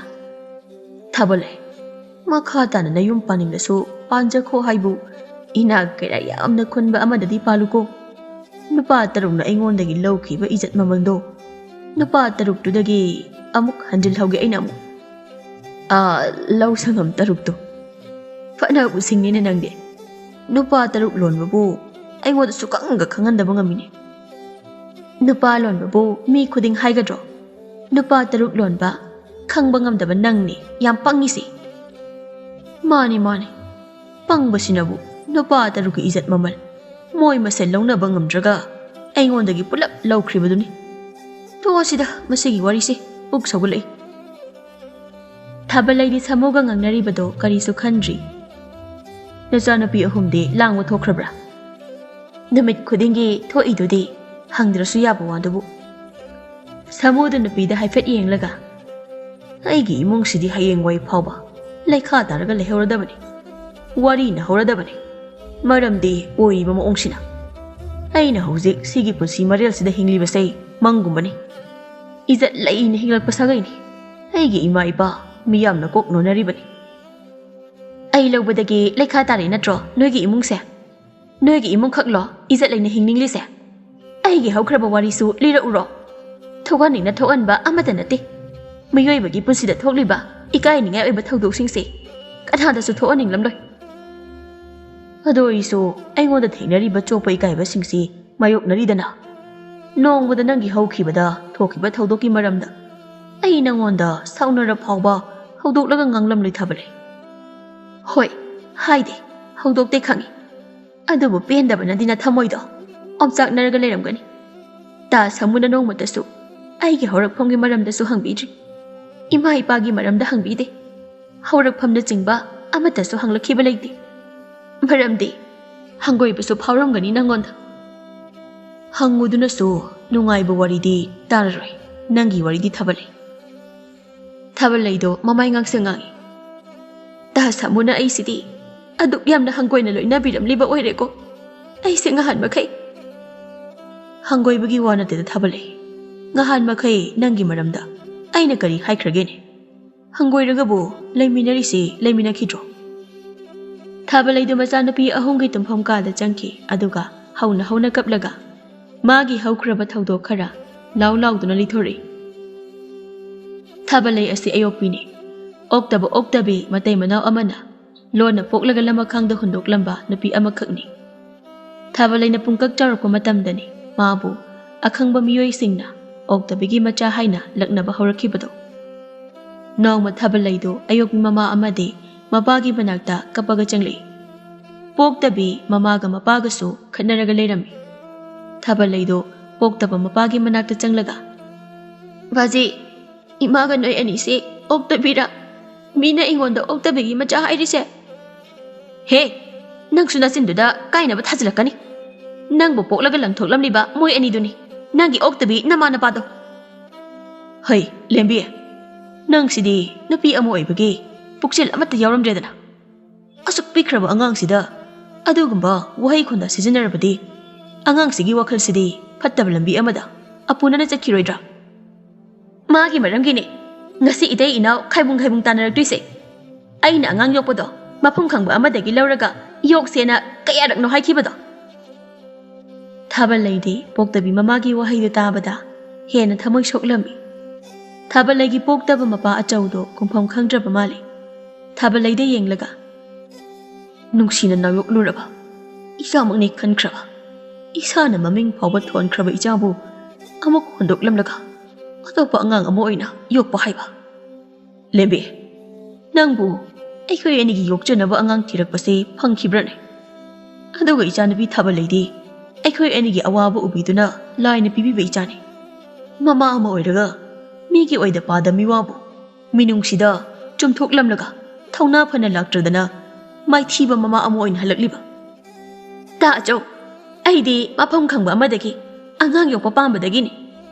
"ꯊꯥꯕꯂꯩ, ꯃꯈꯥ ꯇꯥꯅ ꯅꯌꯨꯝ ꯄꯥꯅꯤꯡꯂꯁꯨ ꯄꯥꯟꯖꯈꯣ ꯍꯥꯏꯕꯨ ꯏꯅꯥꯛ ꯀꯩꯔꯥꯛ ꯌꯥꯝꯅ ꯈꯨꯟꯕ ꯑꯃꯗꯗꯤ ꯄꯥꯜꯂꯨꯀꯣ꯫ ꯅꯨꯄꯥ ꯇꯔꯨꯛꯅ ꯑꯩꯉꯣꯟꯗꯒꯤ ꯂꯧꯈꯤꯕ ꯏꯖꯠ ꯃꯃꯜꯗꯣ ꯅꯨꯄꯥ ꯇꯔꯨꯛꯇꯨꯗꯒꯤ ꯑꯃꯨꯛ ꯍꯟꯖꯤꯜꯍꯧꯒꯦ ꯑꯩꯅ ꯑꯃꯨꯛ꯫" ꯑꯥ, ꯂꯧ ꯁꯪꯉꯝ ꯇꯔꯨꯛꯇꯣ꯫ ꯐꯅꯕꯨ ꯁꯤꯡꯉꯤꯅꯦ ꯅꯪꯗꯤ꯫ ꯅꯨꯄꯥ ꯇꯔꯨꯛ ꯂꯣꯟꯕꯕꯨ ꯑꯩꯉꯣꯟꯗ ꯁꯨꯛꯈꯪꯒ ꯈꯪꯍꯟꯗꯕ ꯉꯝꯃꯤꯅꯦ꯫ ꯅꯨꯄꯥ ꯂꯣꯟꯕꯕꯨ ꯃꯤ ꯈꯨꯗꯤꯡ ꯍꯥꯏꯒꯗ꯭ꯔꯣ? ꯅꯨꯄꯥ ꯇꯔꯨꯛ ꯂꯣꯟꯕ ꯈꯪꯕ ꯉꯝꯗꯕ ꯅꯪꯅꯤ ꯌꯥꯝ ꯄꯪꯉꯤꯁꯦ꯫ ꯃꯥꯅꯤ, ꯃꯥꯅꯤ꯫ ꯄꯪꯕꯁꯤꯅꯕꯨ ꯅꯨꯄꯥ ꯇꯔꯨꯛꯀꯤ ꯏꯖꯠ ꯃꯃꯜ ꯃꯣꯏ ꯃꯁꯦꯟ ꯂꯧꯅꯕ ꯉꯝꯗ꯭ꯔꯒ ꯑꯩꯉꯣꯟꯗꯒꯤ ꯄꯨꯂꯞ ꯂꯧꯈ꯭ꯔꯤꯕꯗꯨꯅꯤ꯫ ꯇꯣꯛꯑꯁꯤꯗ ꯃꯁꯤꯒꯤ ꯋꯥꯔꯤꯁꯦ, ꯄꯨꯛ ꯁꯧꯒꯠꯂꯛꯏ꯫ ꯊꯥꯕꯂꯩꯗꯤ ꯁꯥꯃꯨꯒ ꯉꯥꯡꯅꯔꯤꯕꯗꯣ ꯀꯔꯤꯁꯨ ꯈꯟꯗ꯭ꯔꯤ꯫ "ꯅꯆꯥꯅꯨꯄꯤ ꯑꯍꯨꯝꯗꯤ ꯂꯥꯡꯕ ꯊꯣꯛꯈ꯭ꯔꯕ꯭ꯔꯥ? ꯅꯨꯃꯤꯠ ꯈꯨꯗꯤꯡꯒꯤ ꯊꯣꯛꯏꯗꯨꯗꯤ, ꯍꯪꯗ꯭ꯔꯁꯨ ꯌꯥꯕ ꯋꯥꯗꯨꯕꯨ꯫" ꯁꯥꯃꯨꯗꯨ ꯅꯨꯄꯤꯗ ꯍꯥꯏꯐꯦꯠ ꯌꯦꯡꯂꯒ, "ꯑꯩꯒꯤ ꯏꯃꯨꯡꯁꯤꯗꯤ ꯍꯌꯦꯡꯋꯥꯏ ꯐꯥꯎꯕ ꯂꯩꯈꯥ ꯇꯥꯔꯒ ꯂꯩꯍꯧꯔꯗꯕꯅꯤ, ꯋꯥꯔꯤꯅ ꯍꯧꯔꯗꯕꯅꯤ꯫ ꯃꯔꯝꯗꯤ ꯑꯣꯏꯔꯤꯕ ꯃꯑꯣꯡꯁꯤꯅ꯫ ꯑꯩꯅ ꯍꯧꯖꯤꯛ ꯁꯤꯒꯤ ꯄꯨꯟꯁꯤ ꯃꯔꯦꯜꯁꯤꯗ ꯍꯤꯡꯂꯤꯕꯁꯦ ꯃꯪꯒꯨꯝꯕꯅꯤ꯫ ꯏꯖꯠ ꯂꯩꯅ ꯍꯤꯡꯂꯛꯄ ꯁꯥꯒꯩꯅꯤ꯫ ꯑꯩꯒꯤ ꯏꯃꯥ ꯏꯄꯥ ꯃꯤꯌꯥꯝꯅ ꯀꯣꯛ ꯅꯣꯟꯅꯔꯤꯕꯅꯤ꯫ ꯑꯩ ꯂꯧꯕꯗꯒꯤ ꯂꯩꯈꯥ ꯇꯥꯔꯦ ꯅꯠꯇ꯭ꯔꯣ ꯅꯣꯏꯒꯤ ꯏꯃꯨꯡꯁꯦ? ꯅꯣꯏꯒꯤ ꯏꯃꯨꯡꯈꯛꯂꯣ ꯏꯖꯠ ꯂꯩꯅ ꯍꯤꯡꯅꯤꯡꯂꯤꯁꯦ? ꯑꯩꯒꯤ ꯍꯧꯈ꯭ꯔꯕ ꯋꯥꯔꯤꯁꯨ ꯂꯤꯔꯛꯎꯔꯣ? ꯊꯣꯛꯍꯟꯅꯤꯡꯅ ꯊꯣꯛꯍꯟꯕ ꯑꯃꯠꯇ ꯅꯠꯇꯦ꯫ ꯃꯤꯑꯣꯏꯕꯒꯤ ꯄꯨꯟꯁꯤꯗ ꯊꯣꯛꯂꯤꯕ ꯏꯀꯥꯏꯅꯤꯡꯉꯥꯏ ꯑꯣꯏꯕ ꯊꯧꯗꯣꯛꯁꯤꯡꯁꯦ ꯀꯅꯥꯗꯁꯨ ꯊꯣꯛꯍꯟꯅꯤꯡꯂꯝꯂꯣꯏ꯫ ꯑꯗꯣ ꯑꯩꯁꯨ ꯑꯩꯉꯣꯟꯗ ꯊꯦꯡꯅꯔꯤꯕ ꯆꯣꯞꯄ ꯏꯀꯥꯏꯕꯁꯤꯡꯁꯤ ꯃꯥꯌꯣꯛꯅꯔꯤꯗꯅ꯫ ꯅꯣꯡꯃꯗ ꯅꯪꯒꯤ ꯍꯧꯈꯤꯕꯗ ꯊꯣꯛꯈꯤꯕ ꯊꯧꯗꯣꯛꯀꯤ ꯃꯔꯝꯗ ꯑꯩ ꯅꯪꯉꯣꯟꯗ ꯁꯥꯎꯅꯔ ꯐꯥꯎꯕ ꯍꯧꯗꯣꯛꯂꯒ ꯉꯥꯡꯂꯝꯂꯣꯏ ꯊꯥꯕꯂꯩ꯫ ꯍꯣꯏ, ꯍꯥꯏꯗꯦ, ꯍꯧꯗꯣꯛꯇꯦ ꯈꯪꯉꯤ꯫ ꯑꯗꯨꯕꯨ ꯄꯦꯟꯗꯕꯅꯗꯤ ꯅꯊꯃꯣꯏꯗꯣ ꯑꯣꯝꯆꯥꯛꯅꯔꯒ ꯂꯩꯔꯝꯒꯅꯤ꯫ ꯇꯥ ꯁꯥꯃꯨꯅ ꯅꯣꯡꯃꯇꯁꯨ ꯑꯩꯒꯤ ꯍꯧꯔꯛꯐꯝꯒꯤ ꯃꯔꯝꯗꯁꯨ ꯍꯪꯕꯤꯗ꯭ꯔꯤ꯫ ꯏꯃꯥ ꯏꯄꯥꯒꯤ ꯃꯔꯝꯗ ꯍꯪꯕꯤꯗꯦ꯫ ꯍꯧꯔꯛꯐꯝꯅꯆꯤꯡꯕ ꯑꯃꯠꯇꯁꯨ ꯍꯪꯂꯛꯈꯤꯕ ꯂꯩꯇꯦ꯫ ꯃꯔꯝꯗꯤ ꯍꯪꯒꯣꯏꯕꯁꯨ ꯐꯥꯎꯔꯝꯒꯅꯤ ꯅꯪꯉꯣꯟꯗ꯫ ꯍꯪꯉꯨꯗꯨꯅꯁꯨ ꯅꯨꯡꯉꯥꯏꯕ ꯋꯥꯔꯤꯗꯤ ꯇꯥꯔꯔꯣꯏ꯫ ꯅꯪꯒꯤ ꯋꯥꯔꯤꯗꯤ ꯊꯥꯕꯂꯩ꯫ ꯊꯥꯕꯂꯩꯗꯣ ꯃꯃꯥꯏ ꯉꯥꯡꯁꯪ ꯉꯥꯡꯉꯤ꯫ ꯇꯥ ꯁꯥꯃꯨꯅ ꯑꯩꯁꯤꯗꯤ ꯑꯗꯨꯛ ꯌꯥꯝꯅ ꯍꯪꯒꯣꯏꯅ ꯂꯣꯏꯅꯕꯤꯔꯝꯂꯤꯕ ꯑꯣꯏꯔꯦꯀꯣ꯫ ꯑꯩꯁꯦ ꯉꯍꯥꯟ ꯃꯈꯩ꯫ ꯍꯪꯒꯣꯏꯕꯒꯤ ꯋꯥ ꯅꯠꯇꯦꯗ ꯊꯥꯕꯂꯩ꯫ ꯉꯍꯥꯟ ꯃꯈꯩ ꯅꯪꯒꯤ ꯃꯔꯝꯗ ꯑꯩꯅ ꯀꯔꯤ ꯍꯥꯏꯈ꯭ꯔꯒꯦꯅꯦ? ꯍꯪꯒꯣꯏꯔꯒꯕꯨ ꯂꯩꯃꯤꯟꯅꯔꯤꯁꯤ ꯂꯩꯃꯤꯟꯅꯈꯤꯗ꯭ꯔꯣ? ꯊꯥꯕꯂꯩꯗꯨ ꯃꯆꯥꯅꯨꯄꯤ ꯑꯍꯨꯝꯒꯤ ꯇꯨꯝꯐꯝ ꯀꯥꯗ ꯆꯪꯈꯤ, ꯑꯗꯨꯒ ꯍꯧꯅ ꯍꯧꯅ ꯀꯞꯂꯒ ꯃꯥꯒꯤ ꯍꯧꯈ꯭ꯔꯕ ꯊꯧꯗꯣꯛ ꯈꯔ ꯂꯥꯎ ꯂꯥꯎꯗꯨꯅ ꯂꯤꯊꯣꯔꯛꯏ꯫ ꯊꯥꯕꯂꯩ ꯑꯁꯤ ꯑꯌꯣꯛꯄꯤꯅꯤ꯫ ꯑꯣꯛꯇꯕ ꯑꯣꯛꯇꯕꯤ ꯃꯇꯩ ꯃꯅꯥꯎ ꯑꯃꯅ ꯂꯣꯟꯅ ꯄꯣꯛꯂꯒ ꯂꯃꯈꯥꯡꯗ ꯍꯨꯟꯗꯣꯛꯂꯝꯕ ꯅꯨꯄꯤ ꯑꯃꯈꯛꯅꯤ꯫ ꯊꯥꯕꯂꯩꯅ ꯄꯨꯡꯀꯛ ꯆꯥꯎꯔꯛꯄ ꯃꯇꯝꯗꯅꯤ ꯃꯥꯕꯨ ꯑꯈꯪꯕ ꯃꯤꯑꯣꯏꯁꯤꯡꯅ ꯑꯣꯛꯇꯕꯤꯒꯤ ꯃꯆꯥ ꯍꯥꯏꯅ ꯂꯛꯅꯕ ꯍꯧꯔꯛꯈꯤꯕꯗꯣ꯫ ꯅꯣꯡꯃ ꯊꯥꯕꯂꯩꯗꯨ ꯑꯌꯣꯛꯄꯤ ꯃꯃꯥ ꯑꯃꯗꯤ ꯃꯄꯥꯒꯤ ꯃꯅꯥꯛꯇ ꯀꯞꯄꯒ ꯆꯪꯂꯛꯏ꯫ ꯄꯣꯛꯇꯕꯤ ꯃꯃꯥꯒ ꯃꯄꯥꯒꯁꯨ ꯈꯠꯅꯔꯒ ꯂꯩꯔꯝꯃꯤ꯫ ꯊꯥꯕꯂꯩꯗꯨ ꯄꯣꯛꯇꯕ ꯃꯄꯥꯒꯤ ꯃꯅꯥꯛꯇ ꯆꯪꯂꯒ, "ꯕꯥꯖꯤ, ꯏꯃꯥꯒ ꯅꯣꯏ ꯑꯅꯤꯁꯦ ꯑꯣꯛꯇꯕꯤꯔꯥ? ꯃꯤꯅ ꯑꯩꯉꯣꯟꯗ ꯑꯣꯛꯇꯕꯤꯒꯤ ꯃꯆꯥ ꯍꯥꯏꯔꯤꯁꯦ?" "ꯍꯦ, ꯅꯪꯁꯨ ꯅꯆꯤꯟꯗꯨꯗ ꯀꯥꯏꯅꯕ ꯊꯥꯖꯤꯜꯂꯛꯀꯅꯤ꯫ ꯅꯪꯕꯨ ꯄꯣꯛꯂꯒ ꯂꯪꯊꯣꯛꯂꯝꯂꯤꯕ ꯃꯣꯏ ꯑꯅꯤꯗꯨꯅꯤ ꯅꯪꯒꯤ ꯑꯣꯛꯇꯕꯤ ꯅꯃꯥ ꯅꯄꯥꯗꯣ꯫" "ꯍꯩ, ꯂꯦꯝꯕꯤ, ꯅꯪꯁꯤꯗꯤ ꯅꯨꯄꯤ ꯑꯃ ꯑꯣꯏꯕꯒꯤ ꯄꯨꯛꯆꯦꯜ ꯑꯃꯠꯇ ꯌꯥꯎꯔꯝꯗ꯭ꯔꯦꯗꯅ꯫ ꯑꯁꯨꯛ ꯄꯤꯛꯈ꯭ꯔꯕ ꯑꯉꯥꯡꯁꯤꯗ ꯑꯗꯨꯒꯨꯝꯕ ꯋꯥꯍꯩ ꯈꯣꯟꯗ ꯁꯤꯖꯤꯟꯅꯔꯕꯗꯤ ꯑꯉꯥꯡꯁꯤꯒꯤ ꯋꯥꯈꯜꯁꯤꯗꯤ ꯐꯠꯇꯕ ꯂꯝꯕꯤ ꯑꯃꯗ ꯑꯄꯨꯅꯅ ꯆꯠꯈꯤꯔꯣꯏꯗ꯭ꯔꯥ?" "ꯃꯥꯒꯤ ꯃꯔꯝꯒꯤꯅꯦ ꯉꯁꯤ ꯏꯇꯩ ꯏꯅꯥꯎ ꯈꯥꯏꯕꯨꯡ ꯈꯥꯏꯕꯨꯡ ꯇꯥꯟꯅꯔꯛꯇꯣꯏꯁꯦ꯫ ꯑꯩꯅ ꯑꯉꯥꯡ ꯌꯣꯛꯄꯗꯣ ꯃꯐꯝ ꯈꯪꯕ ꯑꯃꯗꯒꯤ ꯂꯧꯔꯒ ꯌꯣꯛꯁꯦꯅ ꯀꯌꯥꯔꯛꯅꯣ ꯍꯥꯏꯈꯤꯕꯗꯣ?" ꯊꯥꯕꯜ ꯂꯩꯗꯤ ꯄꯣꯛꯇꯕꯤ ꯃꯃꯥꯒꯤ ꯋꯥꯍꯩꯗꯨ ꯇꯥꯕꯗ ꯍꯦꯟꯅ ꯊꯃꯣꯏ ꯁꯣꯛꯂꯝꯃꯤ꯫ ꯊꯥꯕꯜ ꯂꯩꯒꯤ ꯄꯣꯛꯇꯕ ꯃꯄꯥ ꯑꯆꯧꯗꯣ ꯈꯨꯝꯐꯝ ꯈꯪꯗ꯭ꯔꯕ ꯃꯥꯜꯂꯤ꯫ ꯊꯥꯕꯜ ꯂꯩꯗ ꯌꯦꯡꯂꯒ, "ꯅꯨꯡꯁꯤꯅ ꯅꯥꯌꯣꯛꯂꯨꯔꯕ, ꯏꯆꯥꯃꯛꯅꯤ ꯈꯟꯈ꯭ꯔꯕ, ꯏꯁꯥꯅ ꯃꯃꯤꯡ ꯐꯥꯎꯕ ꯊꯣꯟꯈ꯭ꯔꯕ ꯏꯆꯥꯕꯨ ꯑꯃꯨꯛ ꯍꯨꯟꯗꯣꯛꯂꯝꯂꯒ ꯑꯇꯣꯞꯄ ꯑꯉꯥꯡ ꯑꯃ ꯑꯣꯏꯅ ꯌꯣꯛꯄ ꯍꯥꯏꯕ? ꯂꯦꯝꯕꯤ, ꯅꯪꯕꯨ ꯑꯩꯈꯣꯏ ꯑꯅꯤꯒꯤ ꯌꯣꯛꯆꯅꯕ ꯑꯉꯥꯡ ꯊꯤꯔꯛꯄꯁꯦ ꯐꯪꯈꯤꯕ꯭ꯔꯅꯦ? ꯑꯗꯨꯒ ꯏꯆꯥꯅꯨꯄꯤ ꯊꯥꯕꯜ ꯂꯩꯗꯤ ꯑꯩꯈꯣꯏ ꯑꯅꯤꯒꯤ ꯑꯋꯥꯕ ꯎꯕꯤꯗꯨꯅ ꯂꯥꯏꯅ ꯄꯤꯕꯤꯕ ꯏꯆꯥꯅꯤ꯫ ꯃꯃꯥ ꯑꯃ ꯑꯣꯏꯔꯒ ꯃꯤꯒꯤ ꯑꯣꯏꯗ ꯄꯥꯗ ꯃꯤꯋꯥꯕꯨ ꯃꯤꯅꯨꯡꯁꯤꯗ ꯆꯨꯝꯊꯣꯛꯂꯝꯂꯒ ꯊꯧꯅꯥ ꯐꯅ ꯂꯥꯛꯇ꯭ꯔꯗꯅ ꯃꯥꯏꯊꯤꯕ ꯃꯃꯥ ꯑꯃ ꯑꯣꯏꯅ ꯍꯜꯂꯛꯂꯤꯕ꯫ ꯇꯥ ꯑꯆꯧ, ꯑꯩꯗꯤ ꯃꯐꯝ ꯈꯪꯕ ꯑꯃꯗꯒꯤ ꯑꯉꯥꯡ ꯌꯣꯛꯄ ꯄꯥꯝꯕꯗꯒꯤꯅꯤ꯫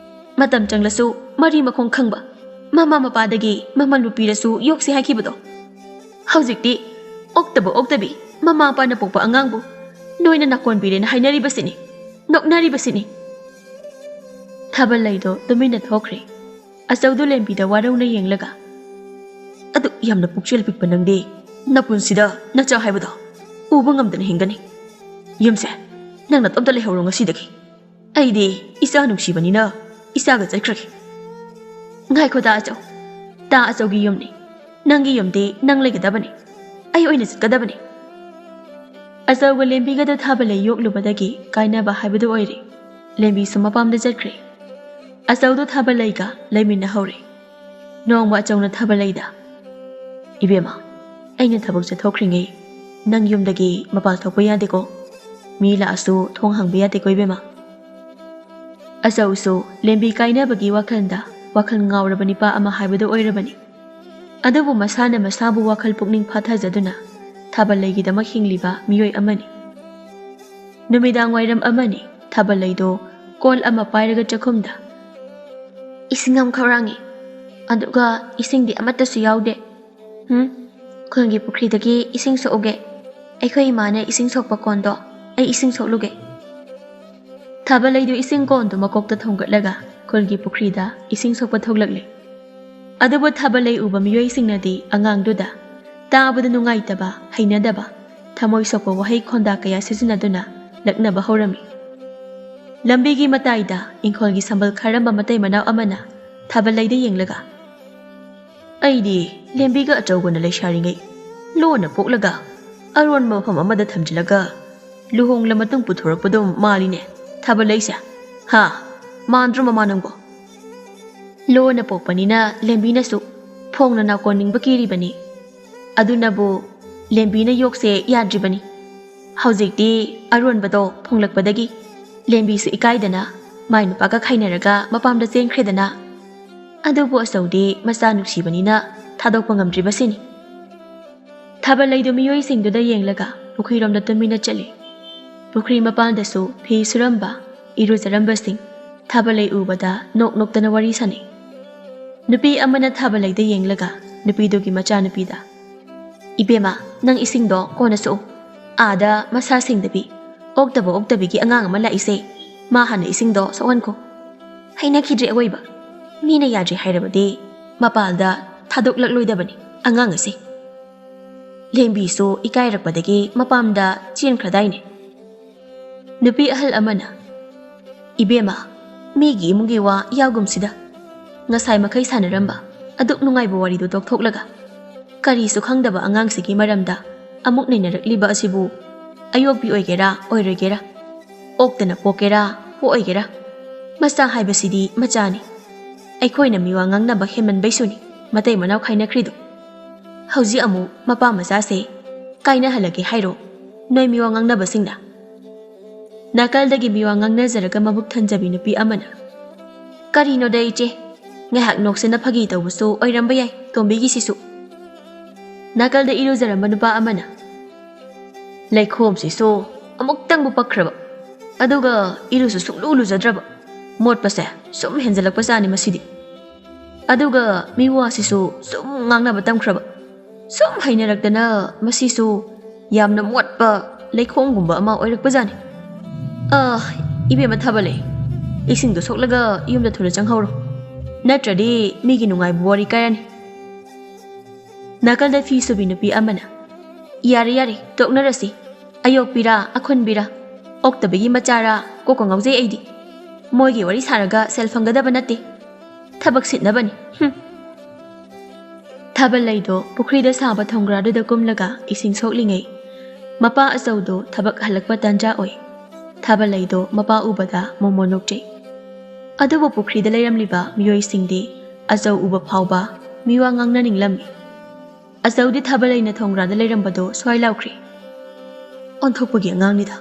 ꯃꯇꯝ ꯆꯪꯂꯁꯨ ꯃꯔꯤ ꯃꯈꯣꯡ ꯈꯪꯕ ꯃꯃꯥ ꯃꯄꯥꯗꯒꯤ ꯃꯃꯜꯕꯨ ꯄꯤꯔꯁꯨ ꯌꯣꯛꯁꯤ ꯍꯥꯏꯈꯤꯕꯗꯣ꯫ ꯍꯧꯖꯤꯛꯇꯤ ꯑꯣꯛꯇꯕ ꯑꯣꯛꯇꯕꯤ ꯃꯃꯥ ꯃꯄꯥꯅ ꯄꯣꯛꯄ ꯑꯉꯥꯡꯕꯨ ꯅꯣꯏꯅ ꯅꯥꯀꯣꯟꯕꯤꯔꯦꯅ ꯍꯥꯏꯅꯔꯤꯕꯁꯤꯅꯤ, ꯅꯣꯛꯅꯔꯤꯕꯁꯤꯅꯤ꯫" ꯊꯥꯕꯜ ꯂꯩꯗꯣ ꯇꯨꯃꯤꯟꯅ ꯊꯣꯛꯈ꯭ꯔꯦ꯫ ꯑꯆꯧꯗꯨ ꯂꯦꯝꯕꯤꯗ ꯋꯥꯔꯧꯅ ꯌꯦꯡꯂꯒ, "ꯑꯗꯨꯛ ꯌꯥꯝꯅ ꯄꯨꯛꯆꯦꯜ ꯄꯤꯛꯄ ꯅꯪꯗꯤ ꯅꯄꯨꯟꯁꯤꯗ ꯅꯆꯥ ꯍꯥꯏꯕꯗꯣ ꯎꯕ ꯉꯝꯗꯅ ꯍꯤꯡꯒꯅꯤ꯫ ꯌꯨꯝꯁꯦ ꯅꯪ ꯅꯇꯣꯝꯇ ꯂꯩꯍꯧꯔꯣ ꯉꯁꯤꯗꯒꯤ꯫ ꯑꯩꯗꯤ ꯏꯆꯥ ꯅꯨꯡꯁꯤꯕꯅꯤꯅ ꯏꯆꯥꯒ ꯆꯠꯈ꯭ꯔꯒꯦ꯫" "ꯉꯥꯏꯈꯣ ꯇꯥ ꯑꯆꯧ, ꯇꯥ ꯑꯆꯧꯒꯤ ꯌꯨꯝꯅꯤ꯫ "ꯅꯪꯒꯤ ꯌꯨꯝꯗꯤ ꯅꯪ ꯂꯩꯒꯗꯕꯅꯤ, ꯑꯩ ꯑꯣꯏꯅ ꯆꯠꯀꯗꯕꯅꯤ꯫" ꯑꯆꯧꯒ ꯂꯦꯝꯕꯤꯒꯗ ꯊꯥꯕꯜꯂꯩ ꯌꯣꯛꯂꯨꯕꯗꯒꯤ ꯀꯥꯏꯅꯕ ꯍꯥꯏꯕꯗꯨ ꯑꯣꯏꯔꯦ꯫ ꯂꯦꯝꯕꯤꯁꯨ ꯃꯄꯥꯝꯗ ꯆꯠꯈ꯭ꯔꯦ꯫ ꯑꯆꯧꯗꯨ ꯊꯥꯕꯜꯂꯩꯒ ꯂꯩꯃꯤꯟꯅꯍꯧꯔꯦ꯫ ꯅꯣꯡꯃ ꯑꯆꯧꯅ ꯊꯥꯕꯜꯂꯩꯗ, "ꯏꯕꯦꯝꯃ, ꯑꯩꯅ ꯊꯕꯛ ꯆꯠꯊꯣꯛꯈ꯭ꯔꯤꯉꯩ ꯅꯪ ꯌꯨꯝꯗꯒꯤ ꯃꯄꯥꯜ ꯊꯣꯛꯄ ꯌꯥꯗꯦꯀꯣ꯫ ꯃꯤ ꯂꯥꯛꯑꯁꯨ ꯊꯣꯡ ꯍꯥꯡꯕ ꯌꯥꯗꯦꯀꯣ ꯏꯕꯦꯝꯃ꯫" ꯑꯆꯧꯁꯨ ꯂꯦꯝꯕꯤ ꯀꯥꯏꯅꯕꯒꯤ ꯋꯥꯈꯜꯗ ꯋꯥꯈꯜ ꯉꯥꯎꯔꯕ ꯅꯤꯄꯥ ꯑꯃ ꯍꯥꯏꯕꯗꯨ ꯑꯣꯏꯔꯕꯅꯤ꯫ ꯑꯗꯨꯕꯨ ꯃꯁꯥꯅ ꯃꯁꯥꯕꯨ ꯋꯥꯈꯜ ꯄꯨꯛꯅꯤꯡ ꯐꯥꯊꯖꯗꯨꯅ ꯊꯥꯕꯜꯂꯩꯒꯤꯗꯃꯛ ꯍꯤꯡꯂꯤꯕ ꯃꯤꯑꯣꯏ ꯑꯃꯅꯤ꯫ ꯅꯨꯃꯤꯗꯥꯡ ꯋꯥꯏꯔꯝ ꯑꯃꯅꯤ꯫ ꯊꯥꯕꯜꯂꯩꯗꯣ ꯀꯣꯜ ꯑꯃ ꯄꯥꯏꯔꯒ ꯆꯥꯛꯈꯨꯝꯗ, "ꯏꯁꯤꯡ ꯑꯃ ꯈꯧꯔꯥꯡꯉꯤ, ꯑꯗꯨꯒ ꯏꯁꯤꯡꯗꯤ ꯑꯃꯠꯇꯁꯨ ꯌꯥꯎꯗꯦ꯫ ꯍꯨꯝ, ꯈꯨꯜꯒꯤ ꯄꯨꯈ꯭ꯔꯤꯗꯒꯤ ꯏꯁꯤꯡ ꯁꯣꯛꯎꯒꯦ꯫ ꯑꯩꯈꯣꯏ ꯏꯃꯥꯅ ꯏꯁꯤꯡ ꯁꯣꯛꯄ ꯀꯣꯟꯗꯣ ꯑꯩ ꯏꯁꯤꯡ ꯁꯣꯛꯂꯨꯒꯦ꯫" ꯊꯥꯕꯜꯂꯩꯗꯨ ꯏꯁꯤꯡ ꯀꯣꯟꯗꯨ ꯃꯀꯣꯛꯇ ꯊꯣꯡꯒꯠꯂꯒ ꯈꯨꯜꯒꯤ ꯄꯨꯈ꯭ꯔꯤꯗ ꯏꯁꯤꯡ ꯁꯣꯛꯄ ꯊꯣꯛꯂꯛꯂꯦ꯫ ꯑꯗꯨꯕꯨ ꯊꯥꯕꯜꯂꯩ ꯎꯕ ꯃꯤꯑꯣꯏꯁꯤꯡꯅꯗꯤ ꯑꯉꯥꯡꯗꯨꯗ ꯇꯥꯕꯗ ꯅꯨꯡꯉꯥꯏꯇꯕ, ꯍꯩꯅꯗꯕ, ꯊꯃꯣꯏ ꯁꯣꯛꯄ ꯋꯥꯍꯩ ꯈꯣꯟꯗꯥ ꯀꯌꯥ ꯁꯤꯖꯤꯟꯅꯗꯨꯅ ꯂꯛꯅꯕ ꯍꯧꯔꯝꯃꯤ꯫ ꯂꯝꯕꯤꯒꯤ ꯃꯇꯥꯏꯗ ꯏꯪꯈꯣꯜꯒꯤ ꯁꯝꯕꯜ ꯈꯥꯔꯝꯕ ꯃꯇꯩ ꯃꯅꯥꯎ ꯑꯃꯅ ꯊꯥꯕꯜꯂꯩꯗ ꯌꯦꯡꯂꯒ, "ꯑꯩꯗꯤ ꯂꯦꯝꯕꯤꯒ ꯑꯆꯧꯕꯅ ꯂꯩꯁꯥꯔꯤꯉꯩ ꯂꯣꯟꯅ ꯄꯣꯛꯂꯒ ꯑꯔꯣꯟꯕ ꯃꯐꯝ ꯑꯃꯗ ꯊꯝꯖꯤꯜꯂꯒ ꯂꯨꯍꯣꯡꯂ ꯃꯇꯨꯡ ꯄꯨꯊꯣꯔꯛꯄꯗꯣ ꯃꯥꯜꯂꯤꯅꯦ ꯊꯥꯕꯜꯂꯩꯁꯦ꯫ ꯍꯥ? ꯃꯥꯟꯗ꯭ꯔꯣ ꯃꯃꯥ ꯅꯪꯕꯣ?" ꯂꯣꯟꯅ ꯄꯣꯛꯄꯅꯤꯅ ꯂꯦꯝꯕꯤꯅꯁꯨ ꯐꯣꯡꯅ ꯅꯥꯀꯣꯟꯅꯤꯡꯕ ꯀꯤꯔꯤꯕꯅꯤ꯫ ꯑꯗꯨꯅꯕꯨ ꯂꯦꯝꯕꯤꯅ ꯌꯣꯛꯁꯦ ꯌꯥꯗ꯭ꯔꯤꯕꯅꯤ꯫ ꯍꯧꯖꯤꯛꯇꯤ ꯑꯔꯣꯟꯕꯗꯣ ꯐꯣꯡꯂꯛꯄꯗꯒꯤ ꯂꯦꯝꯕꯤꯁꯨ ꯏꯀꯥꯏꯗꯅ ꯃꯥꯏ ꯅꯨꯄꯥꯒ ꯈꯥꯏꯅꯔꯒ ꯃꯄꯥꯝꯗ ꯆꯦꯟꯈ꯭ꯔꯦꯗꯅ꯫ ꯑꯗꯨꯕꯨ ꯑꯆꯧꯗꯤ ꯃꯆꯥ ꯅꯨꯡꯁꯤꯕꯅꯤꯅ ꯊꯥꯗꯣꯛꯄ ꯉꯝꯗ꯭ꯔꯤꯕꯁꯤꯅꯤ꯫ ꯊꯥꯕꯜꯂꯩꯗꯨ ꯃꯤꯑꯣꯏꯁꯤꯡꯗꯨꯗ ꯌꯦꯡꯂꯒ ꯄꯨꯈ꯭ꯔꯤꯔꯣꯝꯗ ꯇꯨꯃꯤꯟꯅ ꯆꯠꯂꯤ꯫ ꯄꯨꯈ꯭ꯔꯤ ꯃꯄꯥꯟꯗꯁꯨ ꯐꯤ ꯁꯨꯔꯝꯕ, ꯏꯔꯨꯖꯔꯝꯕꯁꯤꯡ ꯊꯥꯕꯜꯂꯩ ꯎꯕꯗ ꯅꯣꯛ ꯅꯣꯛꯇꯅ ꯋꯥꯔꯤ ꯁꯥꯅꯩ꯫ ꯅꯨꯄꯤ ꯑꯃꯅ ꯊꯥꯕꯜꯂꯩꯗ ꯌꯦꯡꯂꯒ ꯅꯨꯄꯤꯗꯨꯒꯤ ꯃꯆꯥꯅꯨꯄꯤꯗ, "ꯏꯕꯦꯝꯃ, ꯅꯪ ꯏꯁꯤꯡꯗꯣ ꯀꯣꯟꯅ ꯁꯣꯛꯎ꯫ ꯑꯥꯗ ꯃꯁꯥ ꯁꯦꯡꯗꯕꯤ, ꯑꯣꯛꯇꯕ ꯑꯣꯛꯇꯕꯤꯒꯤ ꯑꯉꯥꯡ ꯑꯃ ꯂꯥꯛꯏꯁꯦ, ꯃꯥ ꯍꯥꯟꯅ ꯏꯁꯤꯡꯗꯣ ꯁꯣꯛꯍꯟꯈꯣ꯫ ꯍꯩꯅꯈꯤꯗ꯭ꯔꯦ ꯑꯋꯣꯏꯕ꯫ ꯃꯤꯅ ꯌꯥꯗ꯭ꯔꯦ ꯍꯥꯏꯔꯕꯗꯤ ꯃꯄꯥꯜꯗ ꯊꯥꯗꯣꯛꯂꯛꯂꯣꯏꯗꯕꯅꯤ ꯑꯉꯥꯡ ꯑꯁꯦ꯫" ꯂꯦꯝꯕꯤꯁꯨ ꯏꯀꯥꯏꯔꯛꯄꯗꯒꯤ ꯃꯄꯥꯝꯗ ꯆꯦꯟꯈ꯭ꯔꯗꯥꯏꯅꯦ꯫ ꯅꯨꯄꯤ ꯑꯍꯜ ꯑꯃꯅ, "ꯏꯕꯦꯝꯃ, ꯃꯤꯒꯤ ꯏꯃꯨꯡꯒꯤ ꯋꯥ ꯌꯥꯎꯒꯨꯝꯁꯤꯗ꯫ ꯉꯁꯥꯏ ꯃꯈꯩ ꯁꯥꯟꯅꯔꯝꯕ ꯑꯗꯨꯛ ꯅꯨꯡꯉꯥꯏꯕ ꯋꯥꯔꯤꯗꯨ ꯇꯣꯛꯊꯣꯛꯂꯒ ꯀꯔꯤꯁꯨ ꯈꯪꯗꯕ ꯑꯉꯥꯡꯁꯤꯒꯤ ꯃꯔꯝꯗ ꯑꯃꯨꯛ ꯅꯩꯅꯔꯛꯂꯤꯕ ꯑꯁꯤꯕꯨ ꯑꯌꯣꯛꯄꯤ ꯑꯣꯏꯒꯦꯔꯥ ꯑꯣꯏꯔꯣꯏꯒꯦꯔꯥ, ꯑꯣꯛꯇꯅ ꯄꯣꯛꯀꯦꯔꯥ ꯄꯣꯛꯑꯣꯏꯒꯦꯔꯥ, ꯃꯆꯥ ꯍꯥꯏꯕꯁꯤꯗꯤ ꯃꯆꯥꯅꯤ꯫ ꯑꯩꯈꯣꯏꯅ ꯃꯤꯋꯥ ꯉꯥꯡꯅꯕ ꯍꯦꯟꯃꯟꯕꯩꯁꯨꯅꯤ ꯃꯇꯩ ꯃꯅꯥꯎ ꯈꯥꯏꯅꯈ꯭ꯔꯤꯗꯣ꯫ ꯍꯧꯖꯤꯛ ꯑꯃꯨꯛ ꯃꯄꯥ ꯃꯆꯥꯁꯦ ꯀꯥꯏꯅꯍꯜꯂꯒꯦ ꯍꯥꯏꯔꯣ, ꯅꯣꯏ ꯃꯤꯋꯥ ꯉꯥꯡꯅꯕꯁꯤꯡꯅ? ꯅꯥꯀꯜꯗꯒꯤ ꯃꯤꯋꯥ ꯉꯥꯡꯅꯖꯔꯒ ꯃꯕꯨꯛ ꯊꯟꯖꯕꯤ ꯅꯨꯄꯤ ꯑꯃꯅ, "ꯀꯔꯤꯅꯣꯗ ꯏꯆꯦ, ꯉꯥꯏꯍꯥꯛ ꯅꯣꯛꯁꯦꯅ ꯐꯥꯒꯤ ꯇꯧꯕꯁꯨ ꯑꯣꯏꯔꯝꯕ ꯌꯥꯏ ꯇꯣꯝꯕꯤꯒꯤꯁꯤꯁꯨ"꯫ ꯅꯥꯀꯜꯗ ꯏꯔꯨꯖꯔꯝꯕ ꯅꯨꯄꯥ ꯑꯃꯅ, "ꯂꯩꯈꯣꯝꯁꯤꯁꯨ ꯑꯃꯨꯛꯇꯪꯕꯨ ꯄꯛꯈ꯭ꯔꯕ, ꯑꯗꯨꯒ ꯏꯔꯨꯁꯨ ꯁꯨꯡꯂꯨ ꯂꯨꯖꯗ꯭ꯔꯕ, ꯃꯣꯠꯄꯁꯦ ꯁꯨꯝ ꯍꯦꯟꯖꯜꯂꯛꯄꯖꯥꯠꯅꯤ ꯃꯁꯤꯗꯤ꯫ ꯑꯗꯨꯒ ꯃꯤꯋꯥꯁꯤꯁꯨ ꯁꯨꯝ ꯉꯥꯡꯅꯕ ꯇꯝꯈ꯭ꯔꯕ, ꯁꯨꯝ ꯍꯩꯅꯔꯛꯇꯅ ꯃꯁꯤꯁꯨ ꯌꯥꯝꯅ ꯃꯣꯠꯄ ꯂꯩꯈꯣꯝꯒꯨꯝꯕ ꯑꯃ ꯑꯣꯏꯔꯛꯄꯖꯥꯠꯅꯤ꯫ ꯑ, ꯏꯕꯦꯝꯃ ꯊꯥꯕꯂꯩ, ꯏꯁꯤꯡꯗꯣ ꯁꯣꯛꯂꯒ ꯌꯨꯝꯗ ꯊꯨꯅ ꯆꯪꯍꯧꯔꯣ, ꯅꯠꯇ꯭ꯔꯗꯤ ꯃꯤꯒꯤ ꯅꯨꯡꯉꯥꯏꯕ ꯋꯥꯔꯤ ꯀꯥꯏꯔꯅꯤ"꯫ ꯅꯥꯀꯜꯗ ꯐꯤ ꯁꯨꯕꯤ ꯅꯨꯄꯤ ꯑꯃꯅ, "ꯌꯥꯔꯦ, ꯌꯥꯔꯦ, ꯇꯣꯛꯅꯔꯁꯤ꯫ ꯑꯌꯣꯛꯄꯤꯔꯥ, ꯑꯈꯨꯟꯕꯤꯔꯥ, ꯑꯣꯛꯇꯕꯤꯒꯤ ꯃꯆꯥꯔꯥ, ꯀꯣꯛꯀ ꯉꯥꯎꯖꯩ ꯑꯩꯗꯤ꯫ ꯃꯣꯏꯒꯤ ꯋꯥꯔꯤ ꯁꯥꯔꯒ ꯁꯦꯜ ꯐꯪꯒꯗꯕ ꯅꯠꯇꯦ꯫ ꯊꯕꯛ ꯁꯤꯠꯅꯕꯅꯤ꯫ ꯍꯨꯝ"꯫ ꯊꯥꯕꯜꯂꯩꯗꯣ ꯄꯨꯈ꯭ꯔꯤꯗ ꯁꯥꯕ ꯊꯣꯡꯒ꯭ꯔꯥꯗꯨꯗ ꯀꯨꯝꯂꯒ ꯏꯁꯤꯡ ꯁꯣꯛꯂꯤꯉꯩ, ꯃꯄꯥ ꯑꯆꯧꯗꯣ ꯊꯕꯛ ꯍꯜꯂꯛꯄ ꯇꯥꯟꯖꯥ ꯑꯣꯏ꯫ ꯊꯥꯕꯜꯂꯩꯗꯣ ꯃꯄꯥ ꯎꯕꯗ ꯃꯣꯃꯣ ꯅꯣꯛꯆꯩ꯫ ꯑꯗꯨꯕꯨ ꯄꯨꯈ꯭ꯔꯤꯗ ꯂꯩꯔꯝꯂꯤꯕ ꯃꯤꯑꯣꯏꯁꯤꯡꯗꯤ ꯑꯆꯧ ꯎꯕ ꯐꯥꯎꯕ ꯃꯤꯋꯥ ꯉꯥꯡꯅꯅꯤꯡꯂꯝꯃꯤ꯫ ꯑꯆꯧꯗꯤ ꯊꯥꯕꯜꯂꯩꯅ ꯊꯣꯡꯒ꯭ꯔꯥꯗ ꯂꯩꯔꯝꯕꯗꯣ ꯁ꯭ꯋꯥꯏ ꯂꯥꯎꯈ꯭ꯔꯦ꯫ "ꯑꯣꯟꯊꯣꯛꯄꯒꯤ ꯑꯉꯥꯡꯅꯤꯗ꯫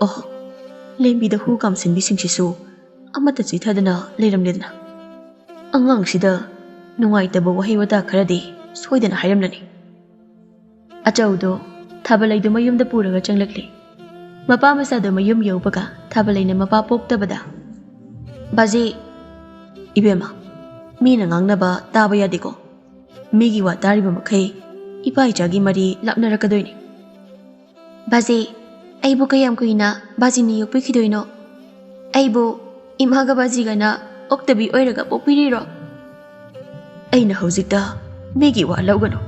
ꯑꯣꯍꯣ, ꯂꯦꯝꯕꯤꯗ ꯍꯨ ꯀꯥꯝꯁꯤꯟꯕꯤꯁꯤꯡꯁꯤꯁꯨ ꯑꯃꯠꯇ ꯆꯤꯊꯗꯅ ꯂꯩꯔꯝꯂꯦꯗꯅ꯫ ꯑꯉꯥꯡꯁꯤꯗ ꯅꯨꯡꯉꯥꯏꯇꯕ ꯋꯥꯍꯩ ꯋꯥꯇꯥ ꯈꯔꯗꯤ ꯁꯣꯏꯗꯅ ꯍꯥꯏꯔꯝꯂꯅꯤ"꯫ ꯑꯆꯧꯗꯣ ꯊꯥꯕꯜꯂꯩꯗꯨ ꯃꯌꯨꯝꯗ ꯄꯨꯔꯒ ꯆꯪꯂꯛꯂꯦ꯫ ꯃꯄꯥ ꯃꯆꯥꯗꯣ ꯃꯌꯨꯝ ꯌꯧꯕꯒ ꯊꯥꯕꯜꯂꯩꯅ ꯃꯄꯥ ꯄꯣꯛꯇꯕꯗ, "ꯕꯥꯖꯤ"꯫ "ꯏꯕꯦꯝꯃ, ꯃꯤꯅ ꯉꯥꯡꯅꯕ ꯇꯥꯕ ꯌꯥꯗꯦꯀꯣ꯫ ꯃꯤꯒꯤ ꯋꯥ ꯇꯥꯔꯤꯕ ꯃꯈꯩ ꯏꯄꯥ ꯏꯆꯥꯒꯤ ꯃꯔꯤ ꯂꯥꯞꯅꯔꯛꯀꯗꯣꯏꯅꯤ"꯫ "ꯕꯥꯖꯤ, ꯑꯩꯕꯨ ꯀꯌꯥꯝ ꯀꯨꯏꯅ ꯕꯥꯖꯤꯅ ꯌꯣꯛꯄꯤꯈꯤꯗꯣꯏꯅꯣ? ꯑꯩꯕꯨ ꯏꯃꯥꯒ ꯕꯥꯖꯤꯒꯅ ꯑꯣꯛꯇꯕꯤ ꯑꯣꯏꯔꯒ ꯄꯣꯛꯄꯤꯔꯤꯔꯣ?" "ꯑꯩꯅ ꯍꯧꯖꯤꯛꯇ ꯃꯤꯒꯤ ꯋꯥ ꯂꯧꯒꯅꯨ,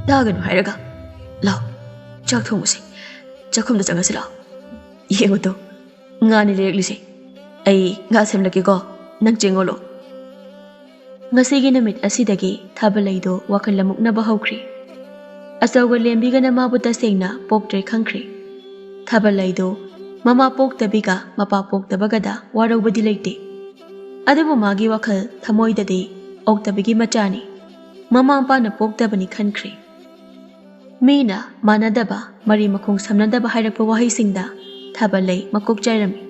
ꯇꯥꯒꯅꯨ ꯍꯥꯏꯔꯒ꯫ ꯂꯥꯎ, ꯆꯥꯛ ꯊꯣꯡꯉꯨꯁꯤ꯫ ꯆꯥꯛꯈꯨꯝꯗ ꯆꯪꯉꯁꯤ ꯂꯥꯎ꯫ ꯌꯦꯡꯉꯨ ꯇꯨ, ꯉꯥꯅꯤ ꯂꯩꯔꯛꯂꯤꯁꯦ꯫ ꯑꯩ ꯉꯥ ꯁꯦꯝꯂꯛꯀꯦꯀꯣ, ꯅꯪ ꯆꯦꯡꯉꯣꯂꯣ"꯫ ꯉꯁꯤꯒꯤ ꯅꯨꯃꯤꯠ ꯑꯁꯤꯗꯒꯤ ꯊꯥꯕꯜꯂꯩꯗꯣ ꯋꯥꯈꯜ ꯂꯃꯨꯛꯅꯕ ꯍꯧꯈ꯭ꯔꯦ꯫ ꯑꯆꯧꯕ ꯂꯦꯝꯕꯤꯒꯅ ꯃꯥꯕꯨ ꯇꯁꯦꯡꯅ ꯄꯣꯛꯇ꯭ꯔꯦ ꯈꯪꯈ꯭ꯔꯦ꯫ ꯊꯥꯕꯜꯂꯩꯗꯨ ꯃꯃꯥ ꯄꯣꯛꯇꯕꯤꯒ ꯃꯄꯥ ꯄꯣꯛꯇꯕꯒꯗ ꯋꯥꯔꯧꯕꯗꯤ ꯂꯩꯇꯦ꯫ ꯑꯗꯨꯕꯨ ꯃꯥꯒꯤ ꯋꯥꯈꯜ ꯊꯃꯣꯏꯗꯗꯤ ꯑꯣꯛꯇꯕꯤꯒꯤ ꯃꯆꯥꯅꯤ, ꯃꯃꯥ ꯃꯄꯥꯅ ꯄꯣꯛꯇꯕꯅꯤ ꯈꯟꯈ꯭ꯔꯦ꯫ ꯃꯤꯅ ꯃꯥꯟꯅꯗꯕ, ꯃꯔꯤ ꯃꯈꯣꯡ ꯁꯝꯅꯗꯕ ꯍꯥꯏꯔꯛꯄ ꯋꯥꯍꯩꯁꯤꯡꯗ ꯊꯥꯕꯜꯂꯩ ꯃꯀꯣꯛ ꯆꯥꯏꯔꯝꯃꯤ꯫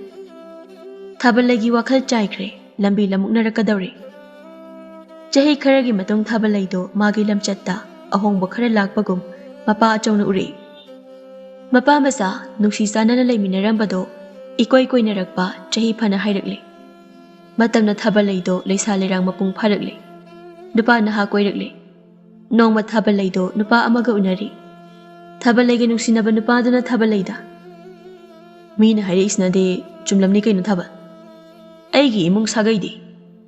ꯊꯥꯕꯜꯂꯩꯒꯤ ꯋꯥꯈꯜ ꯆꯥꯏꯈ꯭ꯔꯦ, ꯂꯝꯕꯤ ꯂꯝꯃꯨꯛꯅꯔꯛꯀꯗꯧꯔꯦ꯫ ꯆꯍꯤ ꯈꯔꯒꯤ ꯃꯇꯨꯡ ꯊꯥꯕꯜꯂꯩꯗꯣ ꯃꯥꯒꯤ ꯂꯝꯆꯠꯇ ꯑꯍꯣꯡꯕ ꯈꯔ ꯂꯥꯛꯄꯒꯨꯝ ꯃꯄꯥ ꯑꯆꯧꯅ ꯎꯔꯛꯏ꯫ ꯃꯄꯥ ꯃꯆꯥ ꯅꯨꯡꯁꯤ ꯆꯥꯟꯅꯅ ꯂꯩꯃꯤꯟꯅꯔꯝꯕꯗꯣ ꯏꯀꯣꯏ ꯀꯣꯏꯅꯔꯛꯄ ꯆꯍꯤ ꯐꯅ ꯍꯥꯏꯔꯛꯂꯦ꯫ ꯃꯇꯝꯅ ꯊꯥꯕꯜꯂꯩꯗꯣ ꯂꯩꯁꯥ ꯂꯩꯔꯥꯡ ꯃꯄꯨꯡ ꯐꯥꯔꯛꯂꯦ꯫ ꯅꯨꯄꯥ ꯅꯍꯥ ꯀꯣꯏꯔꯛꯂꯦ꯫ ꯅꯣꯡꯃ ꯊꯥꯕꯜꯂꯩꯗꯣ ꯅꯨꯄꯥ ꯑꯃꯒ ꯎꯅꯔꯤ꯫ ꯊꯥꯕꯜꯂꯩꯒ ꯅꯨꯡꯁꯤꯅꯕ ꯅꯨꯄꯥꯗꯨꯅ ꯊꯥꯕꯜꯂꯩꯗ, "ꯃꯤꯅ ꯍꯥꯏꯔꯛꯏꯁꯤꯅꯗꯤ ꯆꯨꯝꯂꯝꯅꯤ ꯀꯩꯅꯣ ꯊꯥꯕꯜ꯫ ꯑꯩꯒꯤ ꯏꯃꯨꯡ ꯁꯥꯒꯩꯗꯤ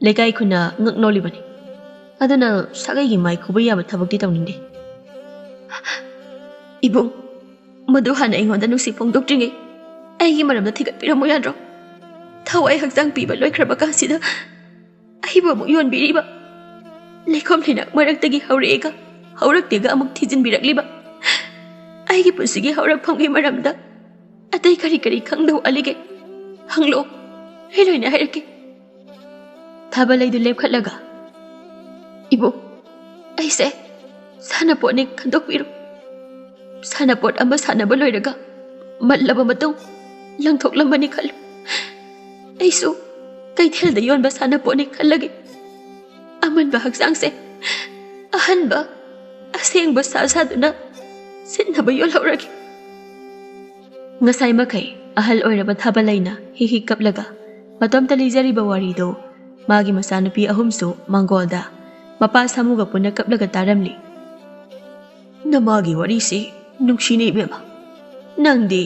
ꯂꯩꯀꯥꯏ ꯈꯨꯟꯅ ꯉꯛ ꯅꯣꯜꯂꯤꯕꯅꯤ꯫ ꯑꯗꯨꯅ ꯁꯥꯒꯩꯒꯤ ꯃꯥꯏ ꯈꯨꯕ ꯌꯥꯕ ꯊꯕꯛꯇꯤ ꯇꯧꯅꯤꯡꯗꯦ꯫" "ꯏꯕꯨꯡ, ꯃꯗꯨ ꯍꯥꯟꯅ ꯑꯩꯉꯣꯟꯗ ꯅꯨꯡꯁꯤ ꯐꯣꯡꯗꯣꯛꯇ꯭ꯔꯤꯉꯩ ꯑꯩꯒꯤ ꯃꯔꯝꯗ ꯊꯤꯒꯠꯄꯤꯔꯝꯃꯨ ꯌꯥꯗ꯭ꯔꯣ? ꯊꯋꯥꯏ ꯍꯛꯆꯥꯡ ꯄꯤꯕ ꯂꯣꯏꯈ꯭ꯔꯕ ꯀꯥꯟꯁꯤꯗ ꯑꯩꯕꯨ ꯑꯃꯨꯛ ꯌꯣꯟꯕꯤꯔꯤꯕ, ꯂꯩꯈꯣꯝ ꯂꯩꯅꯥꯡ ꯃꯔꯛꯇꯒꯤ ꯍꯧꯔꯛꯑꯦꯒ ꯍꯧꯔꯛꯇꯦꯒ ꯑꯃꯨꯛ ꯊꯤꯖꯤꯟꯕꯤꯔꯛꯂꯤꯕ, ꯑꯩꯒꯤ ꯄꯨꯟꯁꯤꯒꯤ ꯍꯧꯔꯛꯐꯝꯒꯤ ꯃꯔꯝꯗ ꯑꯇꯩ ꯀꯔꯤ ꯀꯔꯤ ꯈꯪꯗꯧ ꯋꯥꯠꯂꯤꯒꯦ? ꯍꯪꯂꯛꯑꯣ, ꯑꯩ ꯂꯣꯏꯅ ꯍꯥꯏꯔꯛꯀꯦ꯫" ꯊꯥꯕꯜꯂꯩꯗꯨ ꯂꯦꯞꯈꯠꯂꯒ, "ꯏꯕꯨꯡ, ꯑꯩꯁꯦ ꯁꯥꯟꯅꯄꯣꯠꯅꯤ ꯈꯟꯗꯣꯛꯄꯤꯔꯣ꯫ ꯁꯥꯟꯅꯄꯣꯠ ꯑꯃ ꯁꯥꯟꯅꯕ ꯂꯣꯏꯔꯒ ꯃꯜꯂꯕ ꯃꯇꯨꯡ ꯂꯪꯊꯣꯛꯂꯝꯕꯅꯤ ꯈꯜꯂꯨ꯫ ꯑꯩꯁꯨ ꯀꯩꯊꯦꯜꯗ ꯌꯣꯟꯕ ꯁꯥꯟꯅꯄꯣꯠꯅꯤ ꯈꯜꯂꯒꯦ꯫ ꯑꯃꯟꯕ ꯍꯛꯆꯥꯡꯁꯦ ꯑꯍꯟꯕ ꯑꯁꯦꯡꯕ ꯁꯥ ꯁꯥꯗꯨꯅ ꯁꯤꯠꯅꯕ ꯌꯣꯜꯍꯧꯔꯒꯦ꯫" ꯉꯁꯥꯏ ꯃꯈꯩ ꯑꯍꯜ ꯑꯣꯏꯔꯕ ꯊꯥꯕꯜꯂꯩꯅ ꯍꯤ ꯍꯤ ꯀꯞꯂꯒ ꯃꯇꯣꯝꯇ ꯂꯤꯖꯔꯤꯕ ꯋꯥꯔꯤꯗꯨ ꯃꯥꯒꯤ ꯃꯆꯥꯅꯨꯄꯤ ꯑꯍꯨꯝꯁꯨ ꯃꯥꯡꯒꯣꯜꯗ ꯃꯄꯥ ꯁꯥꯃꯨꯒ ꯄꯨꯟꯅ ꯀꯞꯂꯒ ꯇꯥꯔꯝꯂꯤ꯫ "ꯅꯃꯥꯒꯤ ꯋꯥꯔꯤꯁꯤ ꯅꯨꯡꯁꯤꯅꯦ ꯏꯕꯦꯝꯃ꯫ ꯅꯪꯗꯤ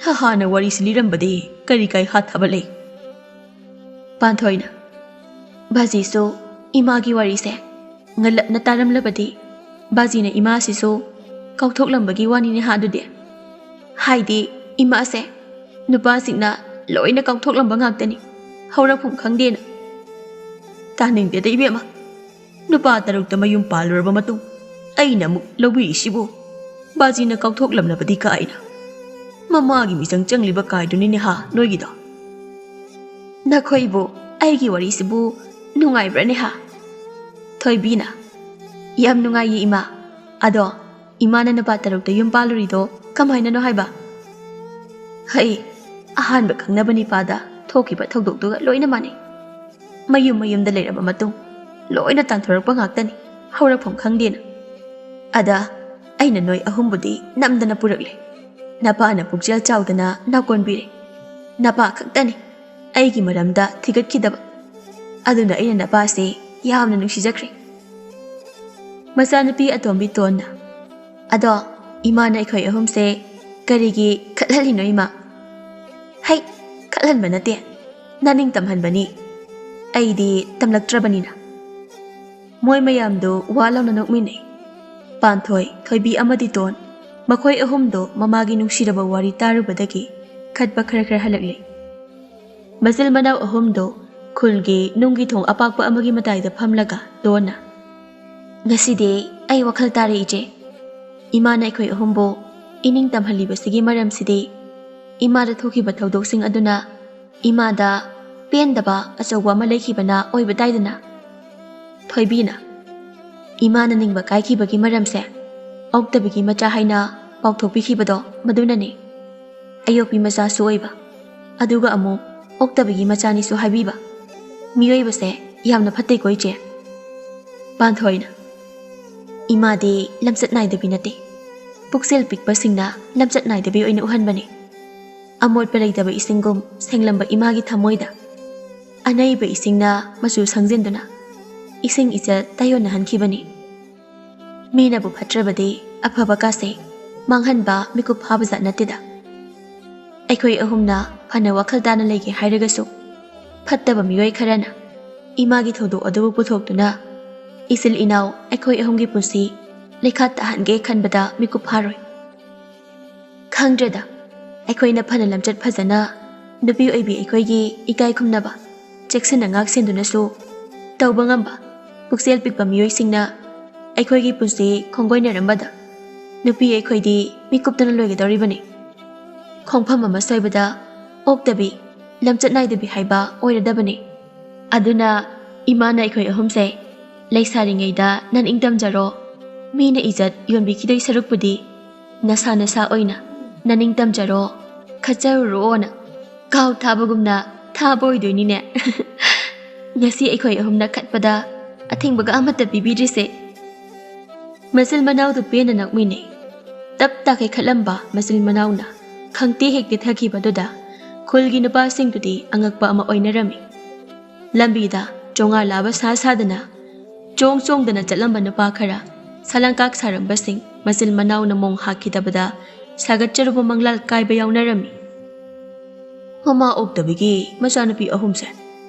ꯅꯍꯥꯟꯅ ꯋꯥꯔꯤꯁꯤ ꯂꯤꯔꯝꯕꯗꯤ ꯀꯔꯤ ꯀꯥꯏ ꯍꯥ ꯊꯥꯕꯜꯂꯩ?" ꯄꯥꯟꯊꯣꯏꯅ, "ꯕꯥꯖꯤꯁꯨ ꯏꯃꯥꯒꯤ ꯋꯥꯔꯤꯁꯦ ꯉꯜꯂꯞꯅ ꯇꯥꯔꯝꯂꯕꯗꯤ ꯕꯥꯖꯤꯅ ꯏꯃꯥꯁꯤꯁꯨ ꯀꯥꯎꯊꯣꯛꯂꯝꯕꯒꯤ ꯋꯥꯅꯤꯅꯦ ꯍꯥ ꯑꯗꯨꯗꯤ꯫ ꯍꯥꯏꯗꯤ ꯏꯃꯥꯁꯦ ꯅꯨꯄꯥꯁꯤꯡꯅ ꯂꯣꯏꯅ ꯀꯥꯎꯊꯣꯛꯂꯝꯕ ꯉꯥꯛꯇꯅꯤ, ꯍꯧꯔꯛꯐꯝ ꯈꯪꯗꯦꯅ꯫" "ꯇꯥꯅꯤꯡꯗꯦꯗ ꯏꯕꯦꯝꯃ, ꯅꯨꯄꯥ ꯇꯔꯨꯛꯇ ꯃꯌꯨꯝ ꯄꯥꯜꯂꯨꯔꯕ ꯃꯇꯨꯡ ꯑꯩꯅ ꯑꯃꯨꯛ ꯂꯧꯕꯤꯔꯤꯁꯤꯕꯨ? ꯕꯥꯖꯤꯅ ꯀꯥꯎꯊꯣꯛꯂꯝꯂꯕꯗꯤ ꯀꯥꯏꯅ꯫ ꯃꯃꯥꯒꯤ ꯃꯤꯆꯪ ꯆꯪꯂꯤꯕ ꯀꯥꯏꯗꯨꯅꯤꯅꯦ ꯍꯥ ꯅꯣꯏꯒꯤꯗꯣ꯫ ꯅꯈꯣꯏꯕꯨ ꯑꯩꯒꯤ ꯋꯥꯔꯤꯁꯤꯕꯨ ꯅꯨꯡꯉꯥꯏꯕ꯭ꯔꯅꯦ ꯍꯥ? ꯊꯣꯏꯕꯤꯅ, "ꯌꯥꯝ ꯅꯨꯡꯉꯥꯏꯌꯦ ꯏꯃꯥ꯫ ꯑꯗꯣ ꯏꯃꯥꯅ ꯅꯨꯄꯥ ꯇꯔꯨꯛꯇ ꯌꯨꯝ ꯄꯥꯜꯂꯨꯔꯤꯗꯣ ꯀꯃꯥꯏꯅꯅꯣ ꯍꯥꯏꯕ?" "ꯍꯩ, ꯑꯍꯥꯟꯕ ꯈꯪꯅꯕ ꯅꯤꯄꯥꯗ ꯊꯣꯛꯈꯤꯕ ꯊꯧꯗꯣꯛꯇꯨꯒ ꯂꯣꯏꯅ ꯃꯥꯟꯅꯩ꯫ ꯃꯌꯨꯝ ꯃꯌꯨꯝꯗ ꯂꯩꯔꯕ ꯃꯇꯨꯡ ꯂꯣꯏꯅ ꯇꯥꯟꯊꯣꯔꯛꯄ ꯉꯥꯛꯇꯅꯤ, ꯍꯧꯔꯛꯐꯝ ꯈꯪꯗꯦꯅ꯫ ꯑꯗ ꯑꯩꯅ ꯅꯣꯏ ꯑꯍꯨꯝꯕꯨꯗꯤ ꯅꯝꯗꯅ ꯄꯨꯔꯛꯂꯦ꯫ ꯅꯄꯥꯅ ꯄꯨꯛꯆꯦꯜ ꯆꯥꯎꯗꯅ ꯅꯥꯎꯀꯣꯟꯕꯤꯔꯦ꯫ ꯅꯄꯥ ꯈꯛꯇꯅꯤ ꯑꯩꯒꯤ ꯃꯔꯝꯗ ꯊꯤꯒꯠꯈꯤꯗꯕ꯫ ꯑꯗꯨꯅ ꯑꯩꯅ ꯅꯄꯥꯁꯦ ꯌꯥꯝꯅ ꯅꯨꯡꯁꯤꯖꯈ꯭ꯔꯦ꯫" ꯃꯆꯥꯅꯨꯄꯤ ꯑꯇꯣꯝꯕꯤ ꯇꯣꯟꯅ, "ꯑꯗꯣ ꯏꯃꯥꯅ ꯑꯩꯈꯣꯏ ꯑꯍꯨꯝꯁꯦ ꯀꯔꯤꯒꯤ ꯈꯠꯍꯜꯂꯤꯅꯣ ꯏꯃꯥ?" "ꯍꯩ, ꯈꯠꯍꯟꯕ ꯅꯠꯇꯦ, ꯅꯅꯤꯡ ꯇꯝꯍꯟꯕꯅꯤ꯫ ꯑꯩꯗꯤ ꯇꯝꯂꯛꯇ꯭ꯔꯕꯅꯤꯅ꯫" ꯃꯣꯏ ꯃꯌꯥꯝꯗꯨ ꯋꯥ ꯂꯥꯎꯅ ꯅꯣꯛꯃꯤꯟꯅꯩ꯫ ꯄꯥꯟꯊꯣꯏ, ꯊꯣꯏꯕꯤ ꯑꯃꯗꯤ ꯇꯣꯟ, ꯃꯈꯣꯏ ꯑꯍꯨꯝꯗꯣ ꯃꯃꯥꯒꯤ ꯅꯨꯡꯁꯤꯔꯕ ꯋꯥꯔꯤ ꯇꯥꯔꯨꯕꯗꯒꯤ ꯈꯠꯄ ꯈꯔ ꯈꯔ ꯍꯜꯂꯛꯂꯦ꯫ ꯃꯆꯤꯜ ꯃꯅꯥꯎ ꯑꯍꯨꯝꯗꯣ ꯈꯨꯜꯒꯤ ꯅꯨꯡꯒꯤ ꯊꯣꯡ ꯑꯄꯥꯛꯄ ꯑꯃꯒꯤ ꯃꯇꯥꯏꯗ ꯐꯝꯂꯒ ꯇꯣꯟꯅ, "ꯉꯁꯤꯗꯤ ꯑꯩ ꯋꯥꯈꯜ ꯇꯥꯔꯦ ꯏꯆꯦ꯫ ꯏꯃꯥꯅ ꯑꯩꯈꯣꯏ ꯑꯍꯨꯝꯕꯨ ꯏꯅꯤꯡ ꯇꯝꯍꯜꯂꯤꯕꯁꯤꯒꯤ ꯃꯔꯝꯁꯤꯗꯤ ꯏꯃꯥꯗ ꯊꯣꯛꯈꯤꯕ ꯊꯧꯗꯣꯛꯁꯤꯡ ꯑꯗꯨꯅ ꯏꯃꯥꯗ ꯄꯦꯟꯗꯕ ꯑꯆꯧꯕ ꯑꯃ ꯂꯩꯈꯤꯕꯅ ꯑꯣꯏꯕ ꯇꯥꯏꯗꯅ?" ꯊꯣꯏꯕꯤꯅ, "ꯏꯃꯥꯅ ꯅꯤꯡꯕ ꯀꯥꯏꯈꯤꯕꯒꯤ ꯃꯔꯝꯁꯦ ꯑꯣꯛꯇꯕꯤꯒꯤ ꯃꯆꯥ ꯍꯥꯏꯅ ꯄꯥꯎꯊꯣꯛꯄꯤꯈꯤꯕꯗꯣ ꯃꯗꯨꯅꯅꯤ꯫ ꯑꯌꯣꯛꯄꯤ ꯃꯆꯥꯁꯨ ꯑꯣꯏꯕ, ꯑꯗꯨꯒ ꯑꯃꯨꯛ ꯑꯣꯛꯇꯕꯤꯒꯤ ꯃꯆꯥꯅꯤꯁꯨ ꯍꯥꯏꯕꯤꯕ꯫ ꯃꯤꯑꯣꯏꯕꯁꯦ ꯌꯥꯝꯅ ꯐꯠꯇꯦꯀꯣ ꯏꯆꯦ?" ꯄꯥꯟꯊꯣꯏꯅ, "ꯏꯃꯥꯗꯤ ꯂꯝꯆꯠ ꯅꯥꯏꯗꯕꯤ ꯅꯠꯇꯦ, ꯄꯨꯛꯆꯦꯜ ꯄꯤꯛꯄꯁꯤꯡꯅ ꯂꯝꯆꯠ ꯅꯥꯏꯗꯕꯤ ꯑꯣꯏꯅ ꯎꯍꯟꯕꯅꯤ꯫ ꯑꯃꯣꯠꯄ ꯂꯩꯇꯕ ꯏꯁꯤꯡꯒꯨꯝ ꯁꯦꯡꯂꯝꯕ ꯏꯃꯥꯒꯤ ꯊꯃꯣꯏꯗ ꯑꯅꯩꯕ ꯏꯁꯤꯡꯅ ꯃꯆꯨ ꯁꯪꯖꯤꯟꯗꯨꯅ ꯏꯁꯤꯡ ꯏꯆꯠ ꯇꯥꯏꯌꯣꯟꯅꯍꯟꯈꯤꯕꯅꯤ꯫ ꯃꯤꯅꯕꯨ ꯐꯠꯇ꯭ꯔꯕꯗꯤ ꯑꯐꯕ ꯀꯥꯁꯦ ꯃꯥꯡꯍꯟꯕ ꯃꯤꯀꯨꯞ ꯐꯥꯕꯖꯥꯠ ꯅꯠꯇꯦꯗ꯫ ꯑꯩꯈꯣꯏ ꯑꯍꯨꯝꯅ ꯐꯅ ꯋꯥꯈꯜ ꯇꯥꯅ ꯂꯩꯒꯦ ꯍꯥꯏꯔꯒꯁꯨ, ꯐꯠꯇꯕ ꯃꯤꯑꯣꯏ ꯈꯔꯅ ꯏꯃꯥꯒꯤ ꯊꯧꯗꯣꯛ ꯑꯗꯨꯕꯨ ꯄꯨꯊꯣꯛꯇꯨꯅ ꯏꯆꯤꯜ ꯏꯅꯥꯎ ꯑꯩꯈꯣꯏ ꯑꯍꯨꯝꯒꯤ ꯄꯨꯟꯁꯤ ꯂꯩꯈꯥ ꯇꯥꯍꯟꯒꯦ ꯈꯟꯕꯗ ꯃꯤꯀꯨꯞ ꯐꯥꯔꯣꯏ꯫ ꯈꯪꯗ꯭ꯔꯦꯗ, ꯑꯩꯈꯣꯏꯅ ꯐꯅ ꯂꯝꯆꯠ ꯐꯖꯅ ꯅꯨꯄꯤ ꯑꯣꯏꯕꯤ ꯑꯩꯈꯣꯏꯒꯤ ꯏꯀꯥꯏ ꯈꯨꯝꯅꯕ ꯆꯦꯛꯁꯤꯟꯅ ꯉꯥꯛ ꯁꯦꯟꯗꯨꯅꯁꯨ ꯇꯧꯕ ꯉꯝꯕ ꯄꯨꯛꯆꯦꯜ ꯄꯤꯛꯄ ꯃꯤꯑꯣꯏꯁꯤꯡꯅ ꯑꯩꯈꯣꯏꯒꯤ ꯄꯨꯟꯁꯤ ꯈꯣꯡꯒꯣꯏꯅꯔꯝꯕꯗ ꯅꯨꯄꯤ ꯑꯩꯈꯣꯏꯗꯤ ꯃꯤꯀꯨꯞꯇꯅ ꯂꯣꯏꯒꯗꯧꯔꯤꯕꯅꯤ꯫ ꯈꯣꯡꯐꯝ ꯑꯃ ꯁꯣꯏꯕꯗ ꯑꯣꯛꯇꯕꯤ, ꯂꯝꯆꯠ ꯅꯥꯏꯗꯕꯤ ꯍꯥꯏꯕ ꯑꯣꯏꯔꯗꯕꯅꯤ꯫ ꯑꯗꯨꯅ ꯏꯃꯥꯅ ꯑꯩꯈꯣꯏ ꯑꯍꯨꯝꯁꯦ ꯂꯩꯁꯥꯔꯤꯉꯩꯗ ꯅꯅꯤꯡ ꯇꯝꯖꯔꯣ, ꯃꯤꯅ ꯏꯖꯠ ꯌꯣꯟꯕꯤꯈꯤꯗꯣꯏ ꯁꯔꯨꯛꯄꯨꯗꯤ ꯅꯁꯥ ꯅꯁꯥ ꯑꯣꯏꯅ ꯅꯅꯤꯡ ꯇꯝꯖꯔꯣ, ꯈꯠꯆꯔꯨꯔꯣꯅ ꯀꯥꯎ ꯊꯥꯕꯒꯨꯝꯅ ꯊꯥꯕ ꯑꯣꯏꯗꯣꯏꯅꯤꯅꯦ꯫ ꯉꯁꯤ ꯑꯩꯈꯣꯏ ꯑꯍꯨꯝꯅ ꯈꯠꯄꯗ ꯑꯊꯤꯡꯕꯒ ꯑꯃꯠꯇ ꯄꯤꯕꯤꯗ꯭ꯔꯤꯁꯦ꯫ ꯃꯆꯤꯜ ꯃꯅꯥꯎꯗꯨ ꯄꯦꯟꯅ ꯅꯣꯛꯃꯤꯟꯅꯩ꯫ ꯇꯞ ꯇꯥꯈꯩ ꯈꯠꯂꯝꯕ ꯃꯆꯤꯜ ꯃꯅꯥꯎꯅ ꯈꯪꯇꯦ ꯍꯦꯛꯇꯦ ꯊꯛꯈꯤꯕꯗꯨꯗ ꯈꯨꯜꯒꯤ ꯅꯨꯄꯥꯁꯤꯡꯗꯨꯗꯤ ꯑꯉꯛꯄ ꯑꯃ ꯑꯣꯏꯅꯔꯝꯃꯤ꯫ ꯂꯝꯕꯤꯗ ꯆꯣꯡꯉꯥ ꯂꯥꯕ ꯁꯥ ꯁꯥꯗꯅ ꯆꯣꯡ ꯆꯣꯡꯗꯅ ꯆꯠꯂꯝꯕ ꯅꯨꯄꯥ ꯈꯔ ꯁꯂꯪꯀꯥꯛ ꯁꯥꯔꯝꯕꯁꯤꯡ ꯃꯆꯤꯜ ꯃꯅꯥꯎꯅ ꯃꯣꯡ ꯍꯥꯛꯈꯤꯗꯕꯗ ꯁꯥꯒꯠꯆꯔꯨꯕ ꯃꯪꯂꯥꯜ ꯀꯥꯏꯕ ꯌꯥꯎꯅꯔꯝꯃꯤ꯫ ꯃꯃꯥ ꯑꯣꯛꯇꯕꯤꯒꯤ ꯃꯆꯥꯅꯨꯄꯤ ꯑꯍꯨꯝꯁꯦ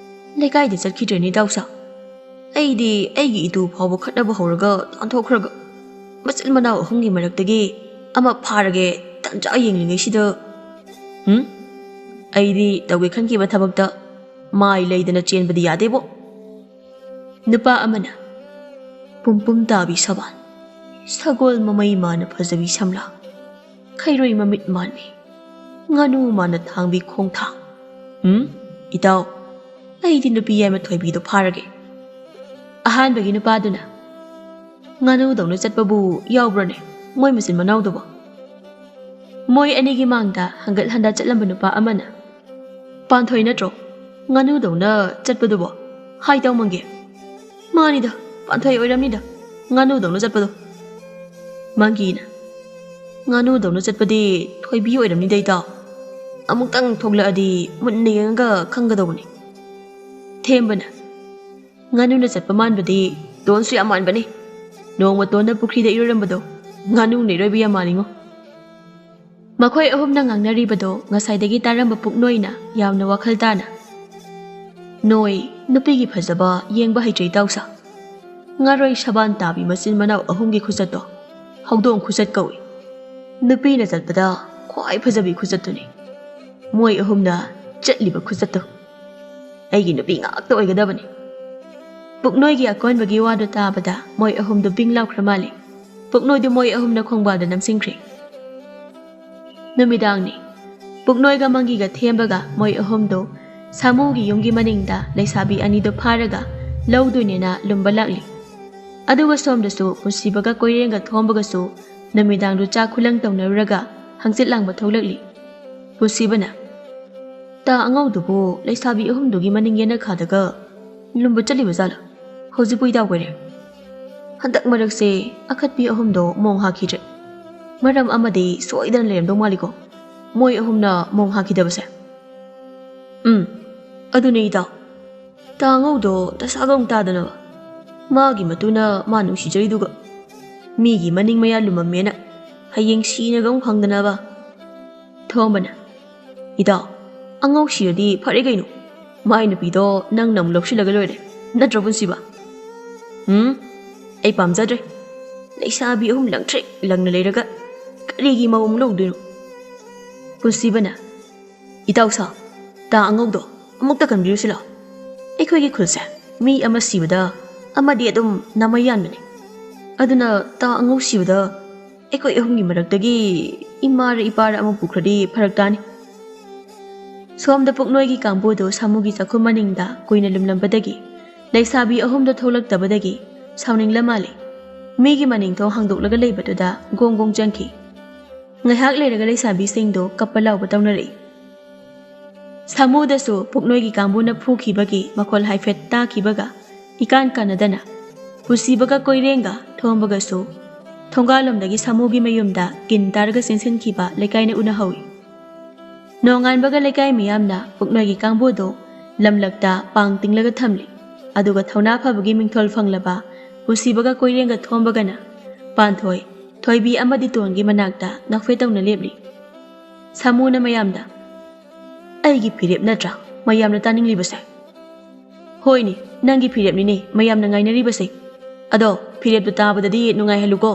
ꯂꯩꯀꯥꯏꯗ ꯆꯠꯈꯤꯗ꯭ꯔꯦꯅꯦ ꯏꯇꯥꯎꯁꯥ꯫ ꯑꯩꯗꯤ ꯑꯩꯒꯤ ꯏꯇꯨ ꯐꯥꯎꯕ ꯈꯠꯅꯕ ꯍꯧꯔꯒ ꯇꯥꯟꯊꯣꯛꯈ꯭ꯔꯒ ꯃꯆꯤꯟ ꯃꯅꯥꯎ ꯑꯍꯨꯝꯒꯤ ꯃꯔꯛꯇꯒꯤ ꯑꯃ ꯐꯥꯔꯒꯦ ꯇꯟꯖꯥ ꯌꯦꯡꯂꯤꯉꯩꯁꯤꯗ꯫ ꯎꯝ? ꯑꯩꯗꯤ ꯇꯧꯒꯦ ꯈꯟꯈꯤꯕ ꯊꯕꯛꯇ ꯃꯥꯏ ꯂꯩꯗꯅ ꯆꯦꯟꯕꯗꯤ ꯌꯥꯗꯦꯕꯣ꯫ ꯅꯨꯄꯥ ꯑꯃꯅ ꯄꯨꯝꯄꯨꯝ ꯇꯥꯕꯤ ꯁꯕꯥꯟ, ꯁꯒꯣꯜ ꯃꯃꯩ ꯃꯥꯅ ꯐꯖꯕꯤ ꯁꯝꯂꯥ, ꯈꯩꯔꯣꯏ ꯃꯃꯤꯠ ꯃꯥꯟꯕꯤ, ꯉꯥꯅꯨ ꯃꯥꯅ ꯊꯥꯡꯕꯤ ꯈꯣꯡꯊꯥꯡ꯫ ꯎꯝ, ꯏꯇꯥꯎ, ꯑꯩꯗꯤ ꯅꯨꯄꯤ ꯌꯥꯏꯃ ꯊꯣꯏꯕꯤꯗꯣ ꯐꯥꯔꯒꯦ꯫ ꯑꯍꯥꯟꯕꯒꯤ ꯅꯨꯄꯥꯗꯨꯅ, ꯉꯥꯅꯨꯗꯧꯅ ꯆꯠꯄꯕꯨ ꯌꯥꯎꯕ꯭ꯔꯅꯦ ꯃꯣꯏ ꯃꯆꯤꯟ ꯃꯅꯥꯎꯗꯨꯕꯣ? ꯃꯣꯏ ꯑꯅꯤꯒꯤ ꯃꯥꯡꯗ ꯍꯪꯒꯠ ꯍꯟꯗ ꯆꯠꯂꯝꯕ ꯅꯨꯄꯥ ꯑꯃꯅ, ꯄꯥꯟꯊꯣꯏ ꯅꯠꯇ꯭ꯔꯣ ꯉꯥꯅꯨꯗꯧꯅ ꯆꯠꯄꯗꯨꯕꯣ? ꯍꯥꯏ ꯇꯧꯃꯪꯒꯦ꯫ ꯃꯥꯅꯤꯗ, ꯄꯥꯟꯊꯣꯏ ꯑꯣꯏꯔꯝꯅꯤꯗ, ꯉꯥꯅꯨꯗꯧꯅ ꯆꯠꯄꯗꯣ꯫ ꯃꯪꯒꯤꯅ, ꯉꯥꯅꯨꯗꯧꯅ ꯆꯠꯄꯗꯤ ꯊꯣꯏꯕꯤ ꯑꯣꯏꯔꯝꯅꯤꯗ ꯏꯇꯥꯎ꯫ ꯑꯃꯨꯛꯇꯪ ꯊꯣꯛꯂꯛꯑꯗꯤ ꯃꯨꯟꯅ ꯌꯦꯡꯉꯒ ꯈꯪꯒꯗꯧꯕꯅꯤ꯫ ꯊꯦꯝꯕꯅ, ꯉꯥꯅꯨꯅ ꯆꯠꯄ ꯃꯥꯟꯕꯗꯤ ꯇꯣꯟꯁꯨ ꯌꯥꯝ ꯃꯥꯟꯕꯅꯤ꯫ ꯅꯣꯡꯃ ꯇꯣꯟꯅ ꯄꯨꯈ꯭ꯔꯤꯗ ꯏꯔꯣꯏꯔꯝꯕꯗꯣ ꯉꯥꯅꯨꯅ ꯏꯔꯣꯏꯕ ꯌꯥꯝ ꯃꯥꯜꯂꯤꯉꯣ꯫ ꯃꯈꯣꯏ ꯑꯍꯨꯝꯅ ꯉꯥꯡꯅꯔꯤꯕꯗꯣ ꯉꯁꯥꯏꯗꯒꯤ ꯇꯥꯔꯝꯕ ꯄꯨꯛꯅꯣꯏꯅ ꯌꯥꯝꯅ ꯋꯥꯈꯜ ꯇꯥꯅ, ꯅꯣꯏ ꯅꯨꯄꯤꯒꯤ ꯐꯖꯕ ꯌꯦꯡꯕ ꯍꯩꯇ꯭ꯔꯦ ꯏꯇꯥꯎꯁꯥ꯫ ꯉꯥꯔꯣꯏ ꯁꯕꯥꯟ ꯇꯥꯕꯤ ꯃꯆꯤꯟ ꯃꯅꯥꯎ ꯑꯍꯨꯝꯒꯤ ꯈꯨꯆꯠꯇꯣ ꯍꯧꯗꯣꯡ ꯈꯨꯆꯠ ꯀꯧꯏ꯫ ꯅꯨꯄꯤꯅ ꯆꯠꯄꯗ ꯈ꯭ꯋꯥꯏ ꯐꯖꯕꯤ ꯈꯨꯆꯠꯇꯨꯅꯤ꯫ ꯃꯣꯏ ꯑꯍꯨꯝꯅ ꯆꯠꯂꯤꯕ ꯈꯨꯆꯠꯇꯣ ꯑꯩꯒꯤ ꯅꯨꯄꯤ ꯉꯥꯛꯇ ꯑꯣꯏꯒꯗꯕꯅꯤ꯫ ꯄꯨꯛꯅꯣꯏꯒꯤ ꯑꯀꯣꯟꯕꯒꯤ ꯋꯥꯗꯨ ꯇꯥꯕꯗ ꯃꯣꯏ ꯑꯍꯨꯝꯗꯨ ꯕꯤꯡ ꯂꯥꯎꯈ꯭ꯔ ꯃꯥꯜꯂꯤ꯫ ꯄꯨꯛꯅꯣꯏꯗꯨ ꯃꯣꯏ ꯑꯍꯨꯝꯅ ꯈꯣꯡꯕꯥꯜꯗ ꯅꯝꯁꯤꯟꯈ꯭ꯔꯦ꯫ ꯅꯨꯃꯤꯗꯥꯡꯅꯤ꯫ ꯄꯨꯛꯅꯣꯏꯒ ꯃꯪꯒꯤꯒ ꯊꯦꯝꯕꯒ ꯃꯣꯏ ꯑꯍꯨꯝꯗꯨ ꯁꯥꯃꯨꯒꯤ ꯌꯨꯝꯒꯤ ꯃꯅꯤꯡꯗ ꯂꯩꯁꯥꯕꯤ ꯑꯅꯤꯗꯨ ꯐꯥꯔꯒ ꯂꯧꯗꯣꯏꯅꯦꯅ ꯂꯨꯝꯕ ꯂꯥꯛꯂꯤ꯫ ꯑꯗꯨꯒ ꯁꯣꯝꯗꯁꯨ ꯄꯨꯟꯁꯤꯕꯒ ꯀꯣꯏꯔꯦꯡꯒ ꯊꯣꯝꯕꯒꯁꯨ ꯅꯨꯃꯤꯗꯥꯡꯗꯨ ꯆꯥꯛ ꯈꯨꯂꯪ ꯇꯧꯅꯔꯨꯔꯒ ꯍꯪꯆꯤꯠ ꯂꯥꯡꯕ ꯊꯣꯛꯂꯛꯂꯤ꯫ ꯄꯨꯟꯁꯤꯕꯅ, "ꯇꯥ ꯑꯉꯧꯗꯨꯕꯨ ꯂꯩꯁꯥꯕꯤ ꯑꯍꯨꯝꯗꯨꯒꯤ ꯃꯅꯤꯡ ꯌꯦꯅꯈꯥꯗꯒ ꯂꯨꯝꯕ ꯆꯠꯂꯤꯕ ꯖꯥꯠꯂꯥ? ꯍꯧꯖꯤꯛꯄꯨ ꯏꯇꯥꯎ ꯀꯣꯏꯔꯦ꯫ ꯍꯟꯗꯛ ꯃꯔꯛꯁꯦ ꯑꯈꯠꯄꯤ ꯑꯍꯨꯝꯗꯣ ꯃꯣꯡ ꯍꯥꯈꯤꯗ꯭ꯔꯦ꯫ ꯃꯔꯝ ꯑꯃꯗꯤ ꯁꯣꯏꯗꯅ ꯂꯩꯔꯝꯗꯧ ꯃꯥꯜꯂꯤꯀꯣ, ꯃꯣꯏ ꯑꯍꯨꯝꯅ ꯃꯣꯡ ꯍꯥꯈꯤꯗꯕꯁꯦ?" "ꯎꯝ, ꯑꯗꯨꯅꯦ ꯏꯇꯥꯎ꯫ ꯇꯥ ꯑꯉꯧꯗꯣ ꯗꯁꯥꯒ ꯑꯃꯨꯛ ꯇꯥꯗꯅꯕ꯫ ꯃꯥꯒꯤ ꯃꯇꯨꯅ ꯃꯥ ꯅꯨꯡꯁꯤꯖꯔꯤꯗꯨꯒ꯫ ꯃꯤꯒꯤ ꯃꯅꯤꯡ ꯃꯌꯥ ꯂꯨꯝꯃꯝꯃꯦꯅ ꯍꯌꯦꯡ ꯁꯤꯅꯒ ꯑꯃꯨꯛ ꯐꯪꯗꯅꯕ꯫" ꯊꯣꯝꯕꯅ, "ꯏꯇꯥꯎ, ꯑꯉꯧ ꯁꯤꯔꯗꯤ ꯐꯔꯦ ꯀꯩꯅꯣ꯫ ꯃꯥꯏ ꯅꯨꯄꯤꯗꯣ ꯅꯪꯅ ꯑꯃꯨꯛ ꯂꯧꯁꯤꯜꯂꯒ ꯂꯣꯏꯔꯦ꯫ ꯅꯠꯇ꯭ꯔꯣ, ꯄꯨꯟꯁꯤꯕ?" "ꯎꯝ, ꯑꯩ ꯄꯥꯝꯖꯗ꯭ꯔꯦ꯫ ꯂꯩꯁꯥꯕꯤ ꯑꯍꯨꯝ ꯂꯪꯊ꯭ꯔꯤꯛ ꯂꯪꯅ ꯂꯩꯔꯒ ꯀꯔꯤꯒꯤ ꯃꯧ ꯑꯃꯨꯛ ꯂꯧꯗꯣꯏꯅꯣ?" ꯄꯨꯟꯁꯤꯕꯅ, "ꯏꯇꯥꯎ ꯁꯥ, ꯇꯥ ꯑꯉꯧꯗꯣ ꯑꯃꯨꯛꯇ ꯀꯟꯕꯤꯔꯨꯁꯤ ꯂꯥꯎ꯫ ꯑꯩꯈꯣꯏꯒꯤ ꯈꯨꯜꯁꯦ ꯃꯤ ꯑꯃ ꯁꯤꯕꯗ ꯑꯃꯗꯤ ꯑꯗꯨꯝ ꯅꯥꯃꯩ ꯌꯥꯟꯕꯅꯤ꯫ ꯑꯗꯨꯅ ꯇꯥ ꯑꯉꯧ ꯁꯤꯕꯗ ꯑꯩꯈꯣꯏ ꯑꯍꯨꯝꯒꯤ ꯃꯔꯛꯇꯒꯤ ꯏꯃꯥꯔ ꯏꯄꯥꯔ ꯑꯃ ꯄꯨꯈ꯭ꯔꯗꯤ ꯐꯔꯛ ꯇꯥꯅꯤ꯫" ꯁꯣꯝꯗ ꯄꯨꯛꯅꯣꯏꯒꯤ ꯀꯥꯡꯕꯨꯗꯨ ꯁꯥꯃꯨꯒꯤ ꯆꯥꯛꯈꯨꯝ ꯃꯅꯤꯡꯗ ꯀꯨꯏꯅ ꯂꯨꯝꯂꯝꯕꯗꯒꯤ ꯂꯩꯁꯥꯕꯤ ꯑꯍꯨꯝꯗꯣ ꯊꯣꯛꯂꯛꯇꯕꯗꯒꯤ ꯁꯥꯎꯅꯤꯡꯂ ꯃꯥꯜꯂꯦ꯫ ꯃꯤꯒꯤ ꯃꯅꯤꯡꯊꯣꯡ ꯍꯥꯡꯗꯣꯛꯂꯒ ꯂꯩꯕꯗꯨꯗ ꯒꯣꯡ ꯒꯣꯡ ꯆꯪꯈꯤ꯫ ꯉꯥꯏꯍꯥꯛ ꯂꯩꯔꯒ ꯂꯩꯁꯥꯕꯤꯁꯤꯡꯗꯣ ꯀꯞꯄ ꯂꯥꯎꯕ ꯇꯧꯅꯔꯛꯏ꯫ ꯁꯥꯃꯨꯗꯁꯨ ꯄꯨꯛꯅꯣꯏꯒꯤ ꯀꯥꯡꯕꯨꯅ ꯐꯨꯈꯤꯕꯒꯤ ꯃꯈꯣꯜ ꯍꯥꯏꯐꯦꯠ ꯇꯥꯈꯤꯕꯒ ꯏꯀꯥꯟ ꯀꯥꯟꯅꯗꯅ ꯄꯨꯟꯁꯤꯕꯒ ꯀꯣꯏꯔꯦꯡꯒ ꯊꯣꯝꯕꯒꯁꯨ ꯊꯣꯡꯒꯥꯜꯂꯣꯝꯗꯒꯤ ꯁꯥꯃꯨꯒꯤ ꯃꯌꯨꯝꯗ ꯀꯤꯟ ꯇꯥꯔꯒ ꯆꯦꯟꯁꯤꯟꯈꯤꯕ ꯂꯩꯀꯥꯏꯅ ꯎꯅꯍꯧꯏ꯫ ꯅꯣꯡꯉꯥꯟꯕꯒ ꯂꯩꯀꯥꯏ ꯃꯤꯌꯥꯝꯅ ꯄꯨꯛꯅꯣꯏꯒꯤ ꯀꯥꯡꯕꯨꯗꯨ ꯂꯝꯂꯛꯇ ꯄꯥꯡ ꯇꯤꯡꯂꯒ ꯊꯝꯂꯤ꯫ ꯑꯗꯨꯒ ꯊꯧꯅꯥ ꯐꯕꯒꯤ ꯃꯤꯡꯊꯣꯜ ꯐꯪꯂꯕ ꯄꯨꯟꯁꯤꯕꯒ ꯀꯣꯏꯔꯦꯡꯒ ꯊꯣꯝꯕꯒꯅ ꯄꯥꯟꯊꯣꯏ, ꯊꯣꯏꯕꯤ ꯑꯃꯗꯤ ꯇꯣꯟꯒꯤ ꯃꯅꯥꯛꯇ ꯅꯥꯐꯦꯠ ꯇꯧꯅ ꯂꯦꯞꯂꯤ꯫ ꯁꯥꯃꯨꯅ ꯃꯌꯥꯝꯗ, "ꯑꯩꯒꯤ ꯐꯤꯔꯦꯞ ꯅꯠꯇ꯭ꯔꯥ ꯃꯌꯥꯝꯅ ꯇꯥꯅꯤꯡꯂꯤꯕꯁꯦ?" "ꯍꯣꯏꯅꯦ, ꯅꯪꯒꯤ ꯐꯤꯔꯦꯞꯅꯤꯅꯦ ꯃꯌꯥꯝꯅ ꯉꯥꯏꯅꯔꯤꯕꯁꯦ꯫ ꯑꯗꯣ ꯐꯤꯔꯦꯞꯇꯨ ꯇꯥꯕꯗꯗꯤ ꯅꯨꯡꯉꯥꯏꯍꯜꯂꯨꯀꯣ꯫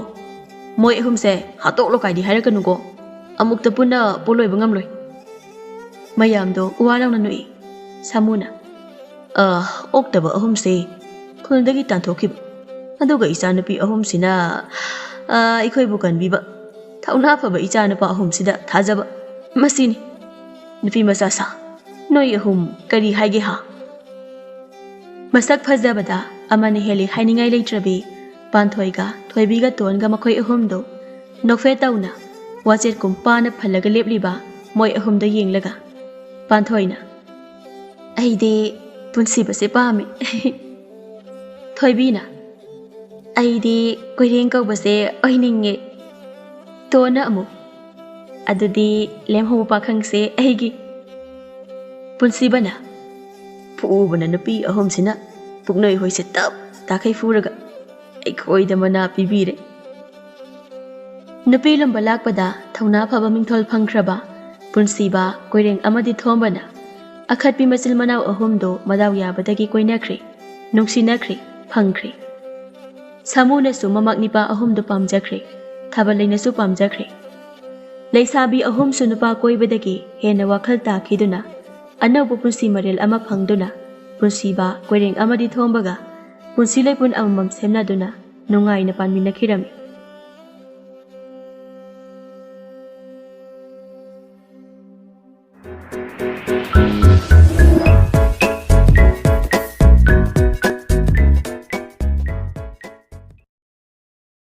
ꯃꯣꯏ ꯑꯍꯨꯝꯁꯦ ꯍꯥꯠꯇꯣꯛꯂꯣ ꯀꯥꯏꯗꯤ ꯍꯥꯏꯔꯛꯀꯅꯨꯀꯣ꯫ ꯑꯃꯨꯛꯇ ꯄꯨꯟꯅ ꯄꯣꯂꯣꯏꯕ ꯉꯝꯂꯣꯏ꯫" ꯃꯌꯥꯝꯗꯣ ꯋꯥ ꯂꯥꯎꯅ ꯅꯣꯛꯏ꯫ ꯁꯥꯃꯨꯅ, "ꯑ, ꯑꯣꯛꯇꯕ ꯑꯍꯨꯝꯁꯦ ꯈꯨꯜꯗꯒꯤ ꯇꯥꯟꯊꯣꯛꯈꯤꯕ꯫ ꯑꯗꯨꯒ ꯏꯆꯥꯅꯨꯄꯤ ꯑꯍꯨꯝꯁꯤꯅ, ꯑ, ꯑꯩꯈꯣꯏꯕꯨ ꯀꯟꯕꯤꯕ ꯊꯧꯅꯥ ꯐꯕ ꯏꯆꯥꯅꯨꯄꯥ ꯑꯍꯨꯝꯁꯤꯗ ꯊꯥꯖꯕ꯫ ꯃꯁꯤꯅꯤ ꯅꯨꯄꯤ ꯃꯆꯥ ꯁꯥ꯫ ꯅꯣꯏ ꯑꯍꯨꯝ ꯀꯔꯤ ꯍꯥꯏꯒꯦ ꯍꯥ? ꯃꯁꯛ ꯐꯖꯕꯗ ꯑꯃꯅ ꯍꯦꯜꯂꯤ ꯍꯥꯏꯅꯤꯡꯉꯥꯏ ꯂꯩꯇ꯭ꯔꯕꯤ ꯄꯥꯟꯊꯣꯏꯒ ꯊꯣꯏꯕꯤꯒ ꯇꯣꯟꯒ ꯃꯈꯣꯏ ꯑꯍꯨꯝꯗꯣ ꯅꯣꯛꯐꯦꯠ ꯇꯧꯅ ꯋꯥꯆꯦꯠ ꯀꯨꯝꯄꯥꯅ ꯐꯜꯂꯒ ꯂꯦꯞꯂꯤꯕ ꯃꯣꯏ ꯑꯍꯨꯝꯗ ꯌꯦꯡꯂꯒ ꯄꯥꯟꯊꯣꯏꯅ, "ꯑꯩꯗꯤ ꯄꯨꯟꯁꯤꯕꯁꯦ ꯄꯥꯝꯃꯤ꯫" ꯊꯣꯏꯕꯤꯅ, "ꯑꯩꯗꯤ ꯀꯣꯏꯔꯦꯡ ꯀꯧꯕꯁꯦ ꯑꯣꯏꯅꯤꯡꯉꯦ꯫" ꯇꯣꯟꯅ ꯑꯃꯨꯛ, "ꯑꯗꯨꯗꯤ ꯂꯦꯝꯍꯧꯕ ꯄꯥꯈꯪꯁꯦ ꯑꯩꯒꯤ꯫" ꯄꯨꯟꯁꯤꯕꯅ ꯐꯨꯕꯅ ꯅꯨꯄꯤ ꯑꯍꯨꯝꯁꯤꯅ ꯄꯨꯛꯅꯣꯏ ꯍꯣꯏꯁꯦ ꯇꯞ ꯇꯥꯈꯩ ꯐꯨꯔꯒ ꯑꯩꯈꯣꯏꯗ ꯃꯅꯥ ꯄꯤꯕꯤꯔꯦ꯫ ꯅꯨꯄꯤ ꯂꯨꯝꯕ ꯂꯥꯛꯄꯗ ꯊꯧꯅꯥ ꯐꯕ ꯃꯤꯡꯊꯣꯜ ꯐꯪꯈ꯭ꯔꯕ ꯄꯨꯟꯁꯤꯕ, ꯀꯣꯏꯔꯦꯡ ꯑꯃꯗꯤ ꯊꯣꯝꯕꯅ ꯑꯈꯠꯄꯤ ꯃꯆꯤꯜ ꯃꯅꯥꯎ ꯑꯍꯨꯝꯗꯣ ꯃꯗꯥꯎ ꯌꯥꯕꯗꯒꯤ ꯀꯣꯏꯅꯈ꯭ꯔꯦ, ꯅꯨꯡꯁꯤꯅꯈ꯭ꯔꯦ, ꯐꯪꯈ꯭ꯔꯦ꯫ ꯁꯥꯃꯨꯅꯁꯨ ꯃꯃꯥꯛ ꯅꯤꯄꯥ ꯑꯍꯨꯝꯗꯨ ꯄꯥꯝꯖꯈ꯭ꯔꯦ, ꯊꯥꯕꯜ ꯂꯩꯅꯁꯨ ꯄꯥꯝꯖꯈ꯭ꯔꯦ꯫ ꯂꯩꯁꯥꯕꯤ ꯑꯍꯨꯝꯁꯨ ꯅꯨꯄꯥ ꯀꯣꯏꯕꯗꯒꯤ ꯍꯦꯟꯅ ꯋꯥꯈꯜ ꯇꯥꯈꯤꯗꯨꯅ ꯑꯅꯧꯕ ꯄꯨꯟꯁꯤ ꯃꯔꯦꯜ ꯑꯃ ꯐꯪꯗꯨꯅ ꯄꯨꯟꯁꯤꯕ, ꯀꯣꯏꯔꯦꯡ ꯑꯃꯗꯤ ꯊꯣꯝꯕꯒ ꯄꯨꯟꯁꯤ ꯂꯩꯄꯨꯟ ꯑꯃꯃꯝ ꯁꯦꯝꯅꯗꯨꯅ ꯅꯨꯡꯉꯥꯏꯅ ꯄꯥꯟꯃꯤꯟꯅꯈꯤꯔꯝꯃꯤ꯫